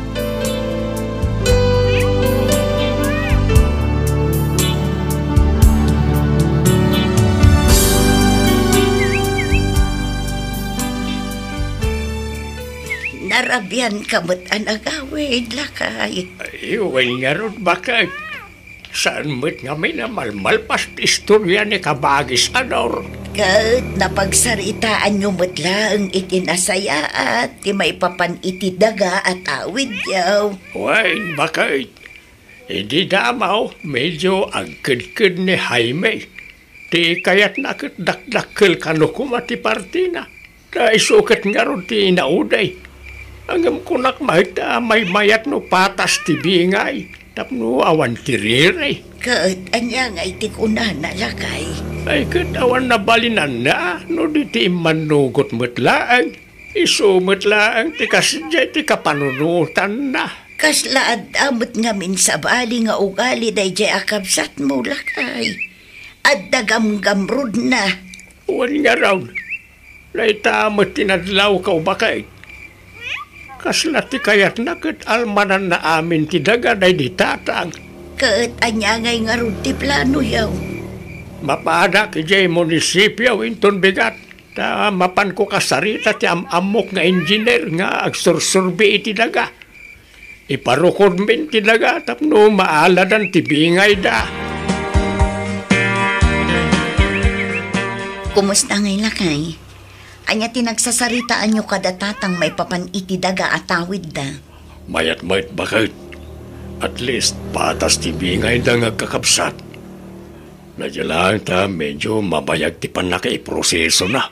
Narabian ka met a nagawid, lakay. Ay, wen ngarud, baket. Saan met ngamin a malmalpas ti istoria ni Kabagis Ador. Ket napagsaritaanyo met laeng iti nasayaat ti maipapan iti daga a tawidyo. Wen, baket. Idi damaw, medyo agkedked ni Jaime. Ti kayatna ket dakdakkel kano koma ti partina. Ta isu ket ngarud ti inaudi. Ngem kunak met a maymayat no patas ti bingay tapno awan ti riri. Ket ania ngay ti kunana, lakay? Ay, ket awan nabalinanna no di ti immannugot met laeng. Isu met laeng ti kasdiay ti kapanunotanna. Kasla adda met ngamin sabali nga ugali daydiay a kabsatmo, lakay. Adda gamgamrudna. Wen ngarud, dayta met ti nadlawko, baket. Kasla ti kayatna ket almananna amin ti daga daydi tatang. Ket ania ngay ngarud ti planoyo? Mapadak idiay munisipio inton bigat. Ta mapanko kasarita ti am-ammok nga engineer nga agsursurbi iti daga. Iparukodmin ti daga tapno maaladan ti bingayda. Kumusta ngay, lakay? Ania ti nagsasaritaanyo kada tatang maipapan iti daga a tawidda? Mayat met, baket. At least, patas ti bingayda nga agkakabsat. Nadia laeng ta medyo mabayag ti pannakaiprosesona.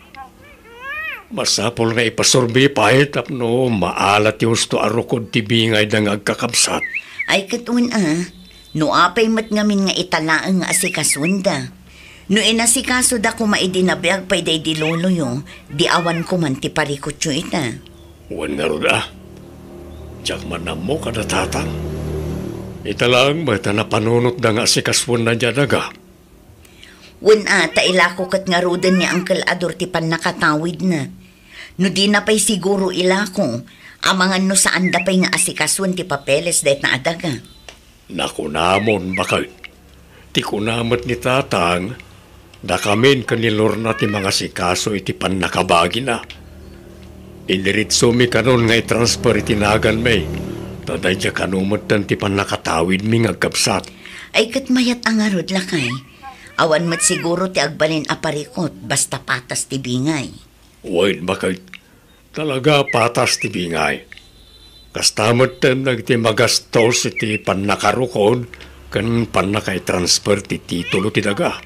Masapul nga ipasurbi pay tapno maala ti husto a rukod ti bingayda nga agkakabsat. Ay, ket wen a, no apay met ngamin nga ita laeng nga asikasuenda. No inasikasoda koma idi nabiag pay daydi loloyo, di awan koman ti parikutyo ita. Wen ngarud a, diak man ammo kada tatang. Ita laeng met a napanunotda nga asikasuenna diay daga. Wen a, ta ilako ket ngaruden ni Uncle Ador ti pannakatawidna. No dina pay siguro ilako, amangan no saanda pay nga asikasuen ti papeles dayta a daga. Nakunamon, baket. Ti kuna met ni tatang, dakamin ken ni Lorna ti mangasikaso iti pannakabagina. Idiretsomi kanon nga i-transfer iti naganmi, ta daydiay kano metten ti pannakatawidmi nga agkabsat. Ay, ket mayat a ngarud, lakay. Awan met siguro ti agbalin a parikut, basta patas ti bingay. Wen, baket. Talaga patas ti bingay. Kasta metten dagiti magastos iti pannakarukod ken pannakaitransfer ti titulo ti daga.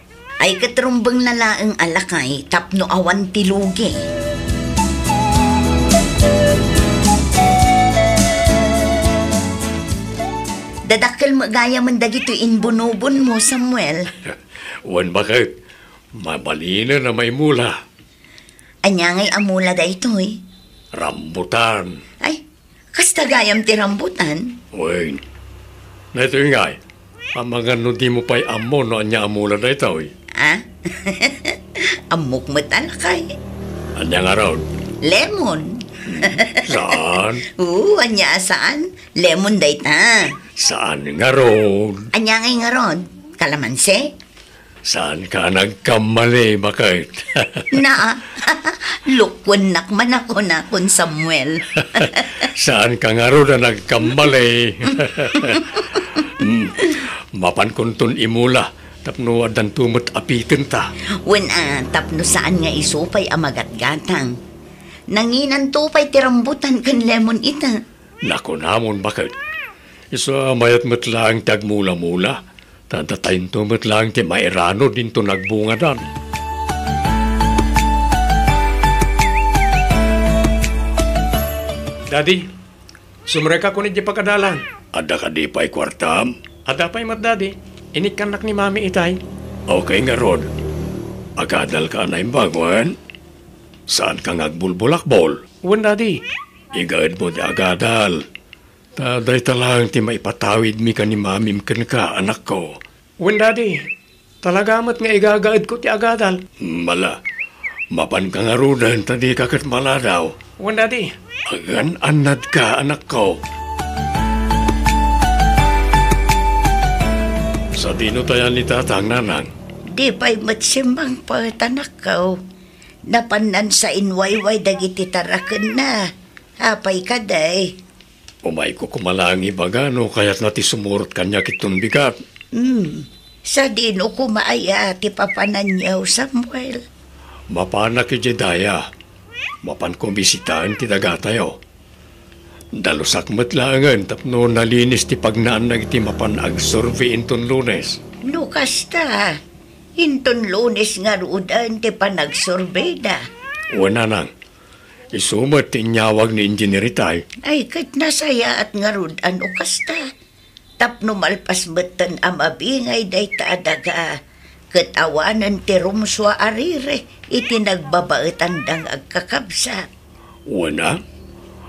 Ay, ket rumbengna laeng a lakay tapno awan ti lugi. Dadakkel met gayamen dagitoy imbunobonmo, Samuel. Wen, baket. Mabalinen a maimula. Ania ngay a mula daytoy? Rambutan. Ay, kasta gayam ti rambutan? Wen. Daytoy ngay, amangan no dimo pay ammo no ania a mula daytoy. Ah? Ammok met a lakay. Ania ngarud? Lemon. Saan? Oo, ania a saan? Lemon dayta. Saan ngarud? Ania ngay ngarud? Kalamansi? Saanka a nagkamali, baket? Na, lukuennak man a kunakon, Samuel. Saanka ngarud a nagkamali. Hmm, mapankonton imula tapno addanto met apitenta. Wen a, tapno saan nga isu pay a magatgatang. Nanginanto pay ti rambutan ken lemon ita. Nakunamon, baket. Isu a mayat met laeng ti agmulamula, ta datayonto met laeng ti mairanod inton agbungadan. Daddy, sumrekakon idiay pagadalan. Adda kadi pay kuartam? Adda pay met, Daddy. Inikkannak ni Mami itay. Okay ngarud. Agadalka a naimbag, wen? Saanka nga agbulbulakbol? Wen, Daddy. Igaedmo ti agadal. Ta dayta laeng ti maipatawidmi ken ni Mamim kenka, anakko. Wen, Daddy. Talaga met nga igagaedko ti agadal. Mala, mapanka ngaruden ta dika ket maladaw. Wen, Daddy. Agan-annadka, anakko. Sadino tayan ni Tatang, Nanang? Di pay met simmangpet, anakko. Napannan sainwayway dagiti tarakenna. Apay kadi? Umayko koma laeng ibaga no kayatna ti sumurot kaniak iton bigat. Hmm. Sadino koma aya ti papananyo, Samuel? Mapanak idiay daya. Mapanko bisitaen ti dagatayo. Dalusak met laengen tapno nalinis ti pagnaan dagiti mapan agsurvey inton Lunes. No kasta, inton Lunes ngaruden ti panagsurveyda. Wen, Nanang. Isu met ti inyawag ni Engineer itay. Ay, ket nasayaat ngarud a no kasta. Tapno malpas metten a mabingay dayta a daga, ket awanen ti rumsua a riri iti nagbabaetanda nga agkakabsat. Wen a,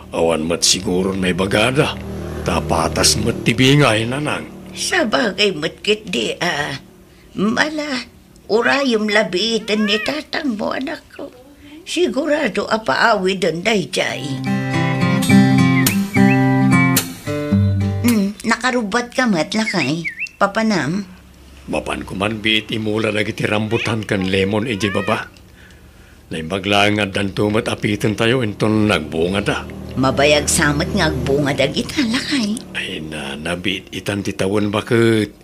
awan met siguron maibagada, ta patas met ti bingay, Nanang. Sabagay met ketdi a. Mala, urayem la biiten ni tatangmo, anakko. Sigurado a paawiden daydiay. Hmm, nakarubbuatka met, lakay. Papanam? Mapanko man biit imula dagiti rambutan ken lemon idiay baba. Naimbag laeng nga addanto met apitentayo inton nagbungada. Mabayag sa met nga agbunga dagita, lakay. Ay na, nabiit itan ti tawen, baket.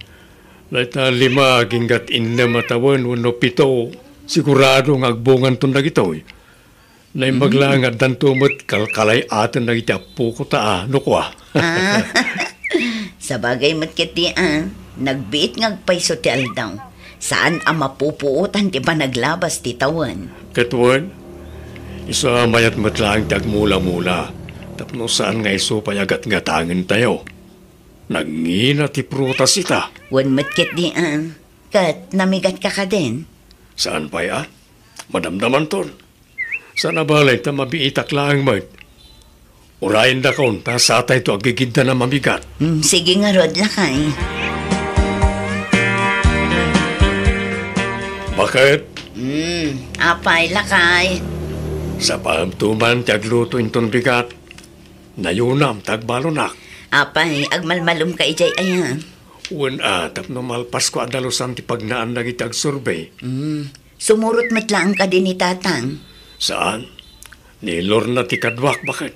Dayta lima aginggat innem a tawen wenno pito, sigurado nga agbunganton dagitoy. Naimbag Mm. laeng nga addanto met kalkalay-aten dagiti appoko ta, a, no kua. Ah, sabagay met ketdi, a, nagbiit nga agpayso ti aldaw. Saan a mapupuotan ti panaglabas ti tawen. Ket wen, isu a mayat met laeng ti agmula-mula, tapno saan nga isu pay a gatgatangentayo. Nangina ti prutas ita. Wen met ketdi, a. Ket namigatka kadin? Saan pay, a? Madamdamanton. Saan a bale ta mabiitak laeng met. Urayendakon ta satayto aggigiddan a mamigat. Hmm, sige ngarud, lakay. Baket? Hmm, apay, lakay? Sapaemto man ti agluto inton bigat. Nayunam ta agbalunak. Apay, agmalmalumka idiay aya? Wen a, tapno malpasko a dalusan ti pagnaan dagiti agsurvey. Hmm. Sumurot met laeng kadi ni Tatang? Saan. Ni Lorna ti kaduak, baket.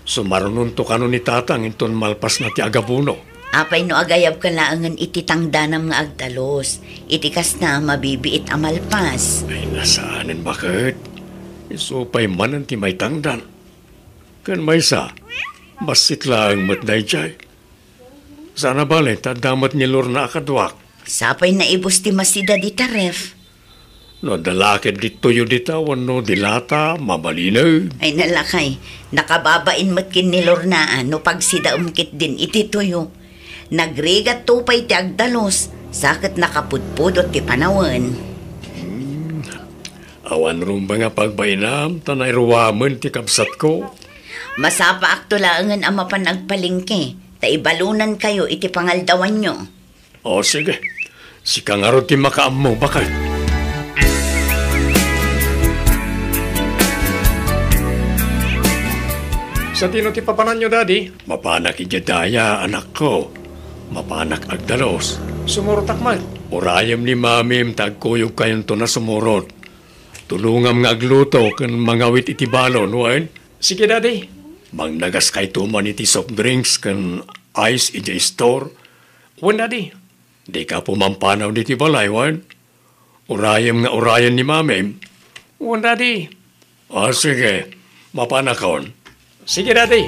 Sumarunonto kano ni Tatang inton malpasna ti agabuno. Apay no agayabka laengen iti tangdanam nga agdalus? Iti kasta, mabibiit a malpas. Ay, nasaanen, baket. Isu pay manen ti maitangdan. Ken maysa, bassit laeng met daydiay. Saan a bale, ta adda met ni Lorna a kaduak. Sapay naibus ti masida dita ref. No adda la ketdi tuyo dita wenno dilata, mabalinen. Ay, nalakay, nakababain met ken ni Lorna a no pagsidaem ketdin iti tuyo. Nagrigatto pay ti agdalus, sa ket nakapudpudot ti panawen. Hmm. Awan rumbeng a pagbainam, ta nairuamen ti kabsatko. Masapaakto laengen a mapan agpalengke, ta ibalonankayo iti pangaldawanyo. O, sige. Sika ngarud ti makaammo, baket. Sadino ti papananyo, Daddy? Mapanak idiay daya, anakko. Mapanak agdalus. Sumurotak met. Urayem ni Mamim ta agkuyogkayonto a sumurot. Tulongam nga agluto ken mangawit iti balon, wen? Sige, Daddy. Mangnagas kayto man iti soft drinks ken ice idiay store. Wen, Daddy. Dika pumampanaw ditoy balay, wen? Urayem nga urayen ni Mamim. Wen, Daddy. Ah, sige. Mapanakon. Sige, Daddy.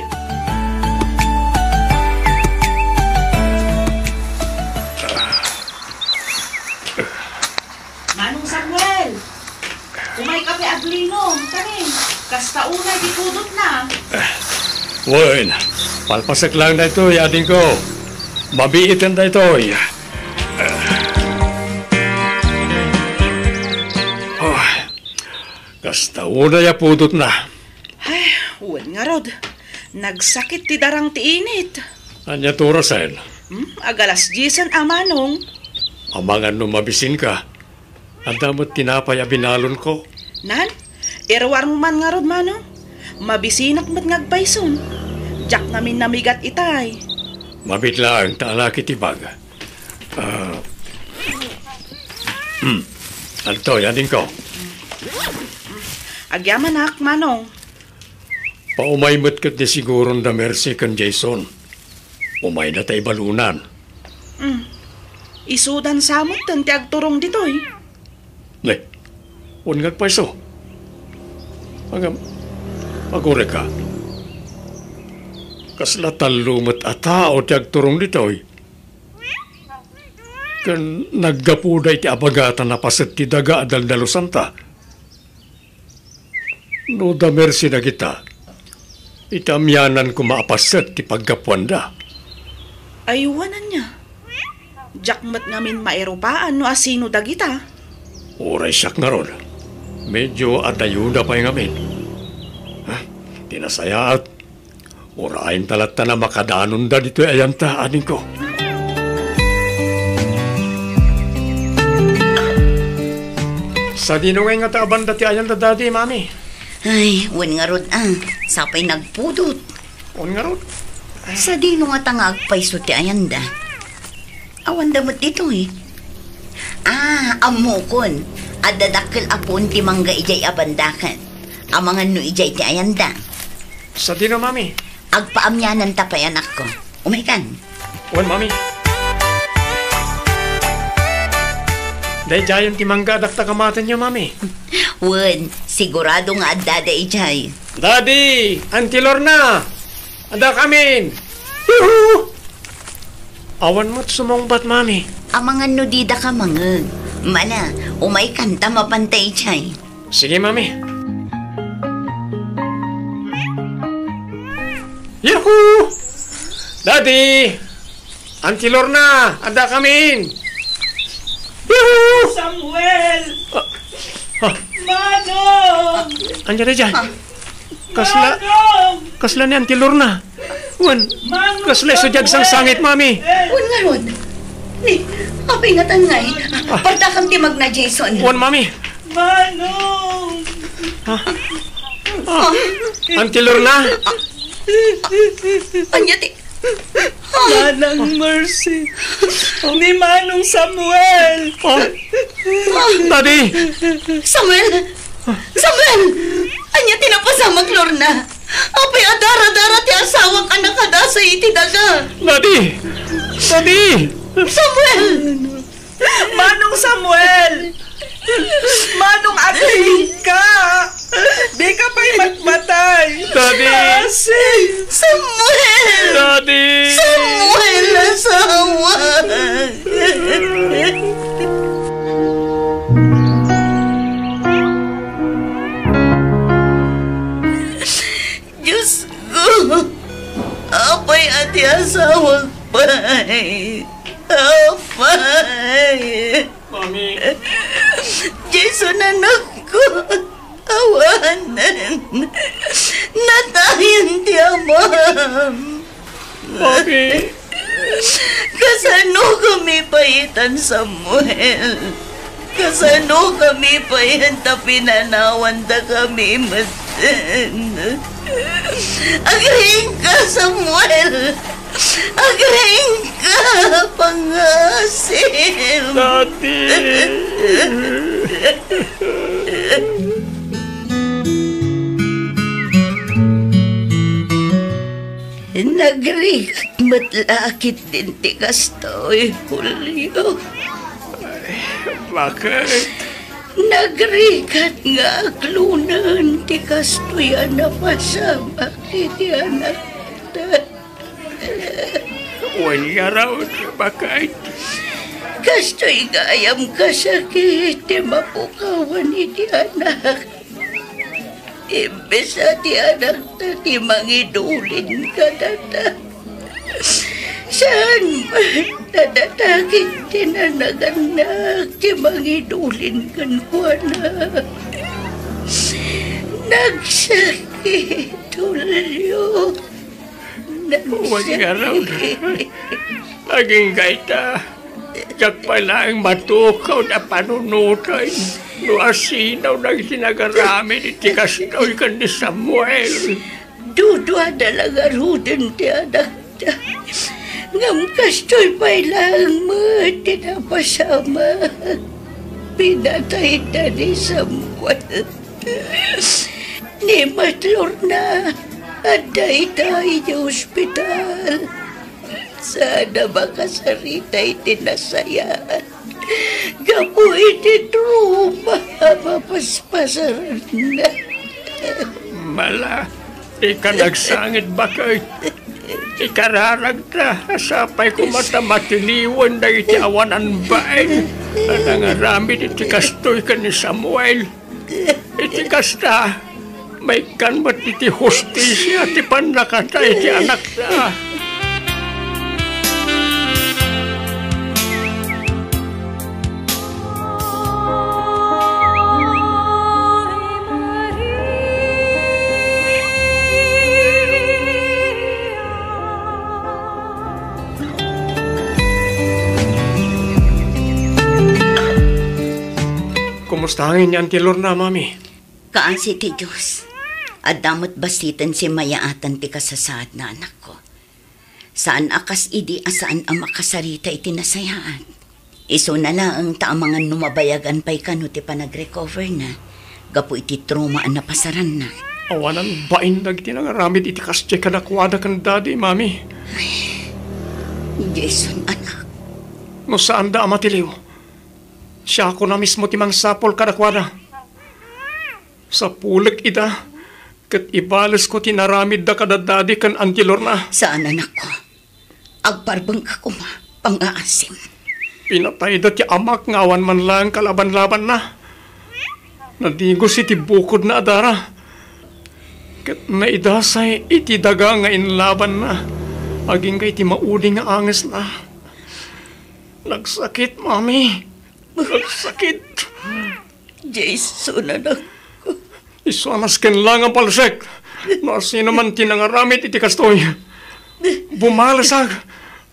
Manong Samuel! Umayka pay aglinom, kani? Kasta unay ti pudotna. Wen, palpasek lang daytoy, adingko. Mabiiten daytoy. Ah, kasta unay a pudotna. Ay, wen ngarud. Nagsakit ti darang ti init. Ania ti orasen? Hmm, agalas diesen a, Manong. Amangan no mabisinka. Adda met tinapay a binalonko. Nan? Iruarmo man ngarud, Manong. Mabisinak met nga agpayson. Diak ngamin namigat itay. Mabit laeng ta alaki ti bag. Ah. Hmm. Adtoy, adingko. Agyamanak, Manong. Paumay met ket ni siguron da Mercy ken Jason. Umayda ta ibalunan. Mm. Isudan sa metten ti agturong ditoy. Ne, wen nga agpayso. Agam, agureka. Kasla tallo met a tao ti agturong ditoy. Ken naggapuda iti abagatan a paset ti daga a daldalosanta. No da Mercy dagita, iti amianan koma a paset ti paggapuanda. Ay, wen ania? Diak met ngamin mairupaan no asino dagita. Uray siak ngarud, medyo adayoda pay ngamin. Ha? Ti nasayaat, Urayenta latta a makadanonda ditoy ayanta, adingko. Sadino ngay ngata a banda ti ayanda, Daddy, Mami? Ay, wen ngarud a, sapay nagpudot. Wen ngarud? Sadino ngata nga agpayso ti ayanda? Awanda met ditoy. Ah, ammokon. Adda dakkel a puon ti mangga idiay a bandakan. Amangan no idiay ti ayanda. Sadino, Mami? Agpaamiananta pay, anakko. Umaykan. Wen, Mami. Daydiayen ti mangga a dakta kamatenyo, Mami. Wen, sigurado nga addada idiay. Daddy! Auntie Lorna! Addakamin! Yuhu! Awan met sumungbat, Mami. Amangan no didaka mangngeg. Mana, umaykan ta mapanta idiay. Sige, Mami. Yuhu! Daddy! Auntie Lorna, addakamin! Yuhu! Samuel! Ah, ah. Manong! Ania daydiay? Ah. Kasla, Manong! Kasla ni Auntie Lorna. Wen, Manong kasla isu diay Samuel! Agsangsangit, Mami. Wen ngarud. Ni, apay ngatan ngay? Ah. Pardakam ti magna, Jason. Wen, Mami. Manong! Ah. Ah. Auntie Lorna. Ania ti Manang Mercy, ni Manong Samuel. Oh, Daddy! Samuel! Samuel! Ania ti napasamak, Lorna? Apay a dara-dara ti asawak a nakadasay iti daga? Daddy! Daddy! Samuel! Manong Samuel! Manong, agtiingka! Dika pay matmatay! Daddy! Samuel! Daddy! Samuel, asawa! Dios ko, apay a ti asawak pay? Apay! Mami. Jason, anakko, awanen. Natayen ti amam. Mami. Kasanokami pay itan, Samuel? Kasanokami pay ta pinanawantakami metten? Agriingka, Samuel! Agriingka, pangasim! Daddy! Nagrigat met la ketdin ti kastoy, Julio. Ay, bakit? Nagrigat nga aglunen ti kastoy a napasamak iti anakta. Wen ngarud, bakit? Kastoy gayam kasakit ti mapukawan iti anak. Imbes a ti anakta ti mangidulin kadata, saan met, nadatakin ti nanagannak ti mangidulin kenkuana. Nagsakit, Julio. Wen ngarud. Agingga ita, diak pay laeng matukaw a panunoten no asino dagiti nagaramid iti kastoy ken ni Samuel. Duduada la ngaruden ti anakta. Ngem kastoy pay laeng met ti napasamak. Pinatayda ni Samuel. Ni Mat Lorna, adda ita idiay ospital. Saan a makasarita iti nasayaat gapu iti trauma a mapaspasaranna. Mala, ika nagsangit, bakit? Ikararagta, sapay koma ta matiliwen dagiti awanan bain a nangaramid iti kastoy ken ni Samuel. Iti kasta, maikkan met iti hustisia ti pannakatay ti anakta. Kumusta ngamin ni Auntie Lorna, Mami? Kaasi ti Dios. Adda met basiten simmayaatan ti kasasaadna, anakko. Saan a kas idi a saan a makasarita iti nasayaat. Isuna laeng ta amangan no mabayagan pay kano ti panagrecoverna gapu iti trauma a napasaranna. Awanan bain dagiti nangaramid iti kas diay kadakuada ken Daddy, Mami. Jason, anak. No saanda a matiliw, siakon a mismo ti mangsapul kadakuada. Sapulek ida, ket ibalesko ti inaramidda kada Daddy ken Auntie Lorna. Saan, anakko. Agparbengka koma, pangngaasim. Pinatayda ti amak nga awan man laeng kalabanlabanna. Nadigos iti bukodna a dara, ket naidasay iti daga nga inlabanna agingga iti maudi nga angesna. Nagsakit, Mami. Nagsakit. Jason, anakko. Isu a nasken la nga palsek no asino man ti nangaramid iti kastoy. Bumalesak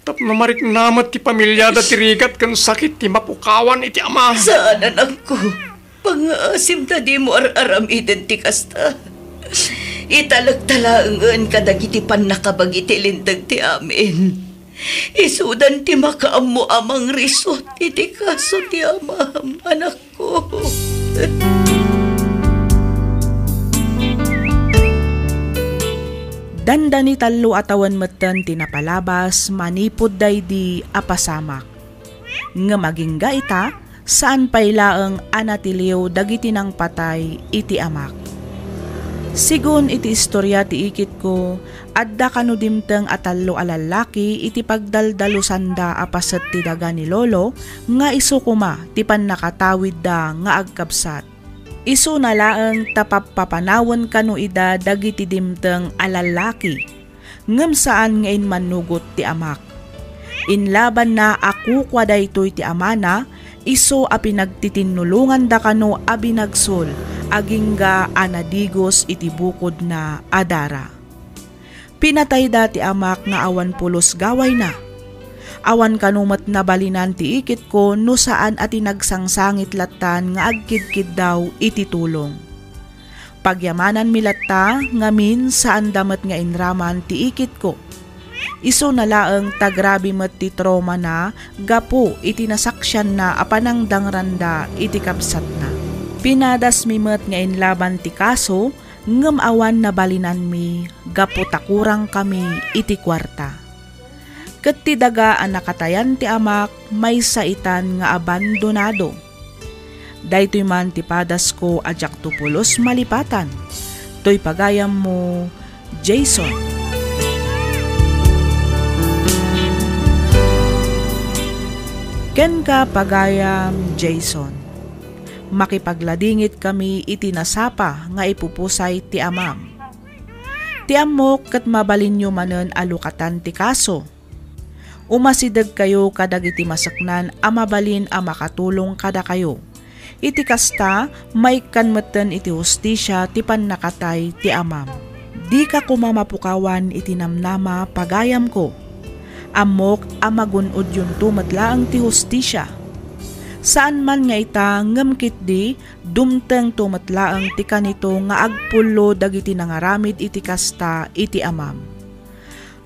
tapno marikna met ti pamiliada ti rigat ken sakit ti mapukawan iti ama. Saan, anakko. Pangngaasim ta dimo ar-aramiden ti kasta. Italekta laengen kadagiti pannakabagi ti linteg ti amin. Isudan ti makaammo a mangrisot iti kaso ti amam, anakko. Dandani tallo a tawen metten ti napalabas manipud daydi a pasamak. Ngem agingga ita, saan pay laeng a natiliw dagiti nangpatay iti amak. Sigun iti istoria ti ikitko, adda kano dimteng a tallo a lallaki iti pagdaldalusanda a paset ti daga ni Lolo nga isu koma ti pannakatawidda nga agkabsat. Isuna laeng ta pappapanawen kano ida dagiti dimteng a lallaki. Ngem saan nga immannugot ti amak. Inlabanna a kukua daytoy ti amana, isu a pinagtitinnulonganda kano a binagsul, agingga a nadigos iti bukodna a dara. Pinatayda ti amak nga awan pulos gawayna. Awan kano met nabalinan ti ikitko no saan a ti nagsangsangit lattan nga agkidkiddaw iti tulong. Pagyamananmi latta ngamin, saanda met nga inraman ti ikitko. Isuna laeng ta grabe met ti traumana gapu iti nasaksianna a panangdangranda iti kabsatna. Pinadasmi met nga inlaban ti kaso, ngem awan nabalinanmi gapu ta kurangkami iti kuarta. Ket ti daga a nakatayan ti amak maysa itan nga abandonado. Daytoy man ti padasko a diakto pulos malipatan. Toy pagayammo, Jason. Kenka, pagayam Jason, makipagladingit kami iti nasapa nga ipupusay ti amam. Ti ammok ket mabalinyo manen a lukatan ti kaso. Umasidegkayo kadagiti maseknan a mabalin a makatulong kadakayo. Iti kasta, maikkan metten iti hustisia ti pannakatay ti amam. Dika koma mapukawan iti namnama, pagayamko. Ammok a magun-odyonto met laeng ti hustisia. Saan man nga ita, ngem ketdi, dumtengto met laeng ti kanito nga agpullo dagiti nangaramid iti kasta iti amam.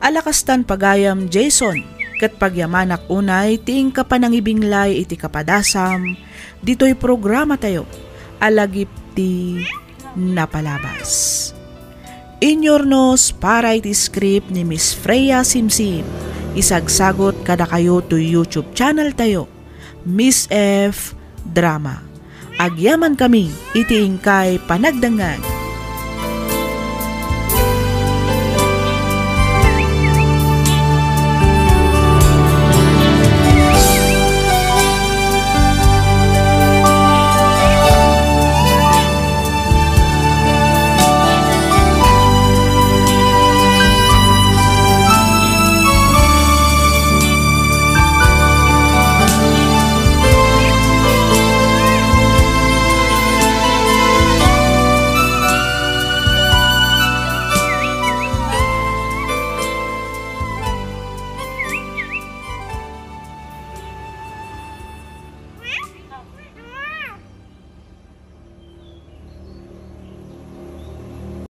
Ala kastan, pagayam Jason, ket pagyamanak unay ti inka panangibinglay iti kapadasam ditoy programatayo a Lagip ti Napalabas. Inyurnos para iti script ni Miss Freya Simsim. Isagsagot kadakayo toy YouTube channel tayo, Miss F Drama. Agyaman kami iti inkay panagdengngeg.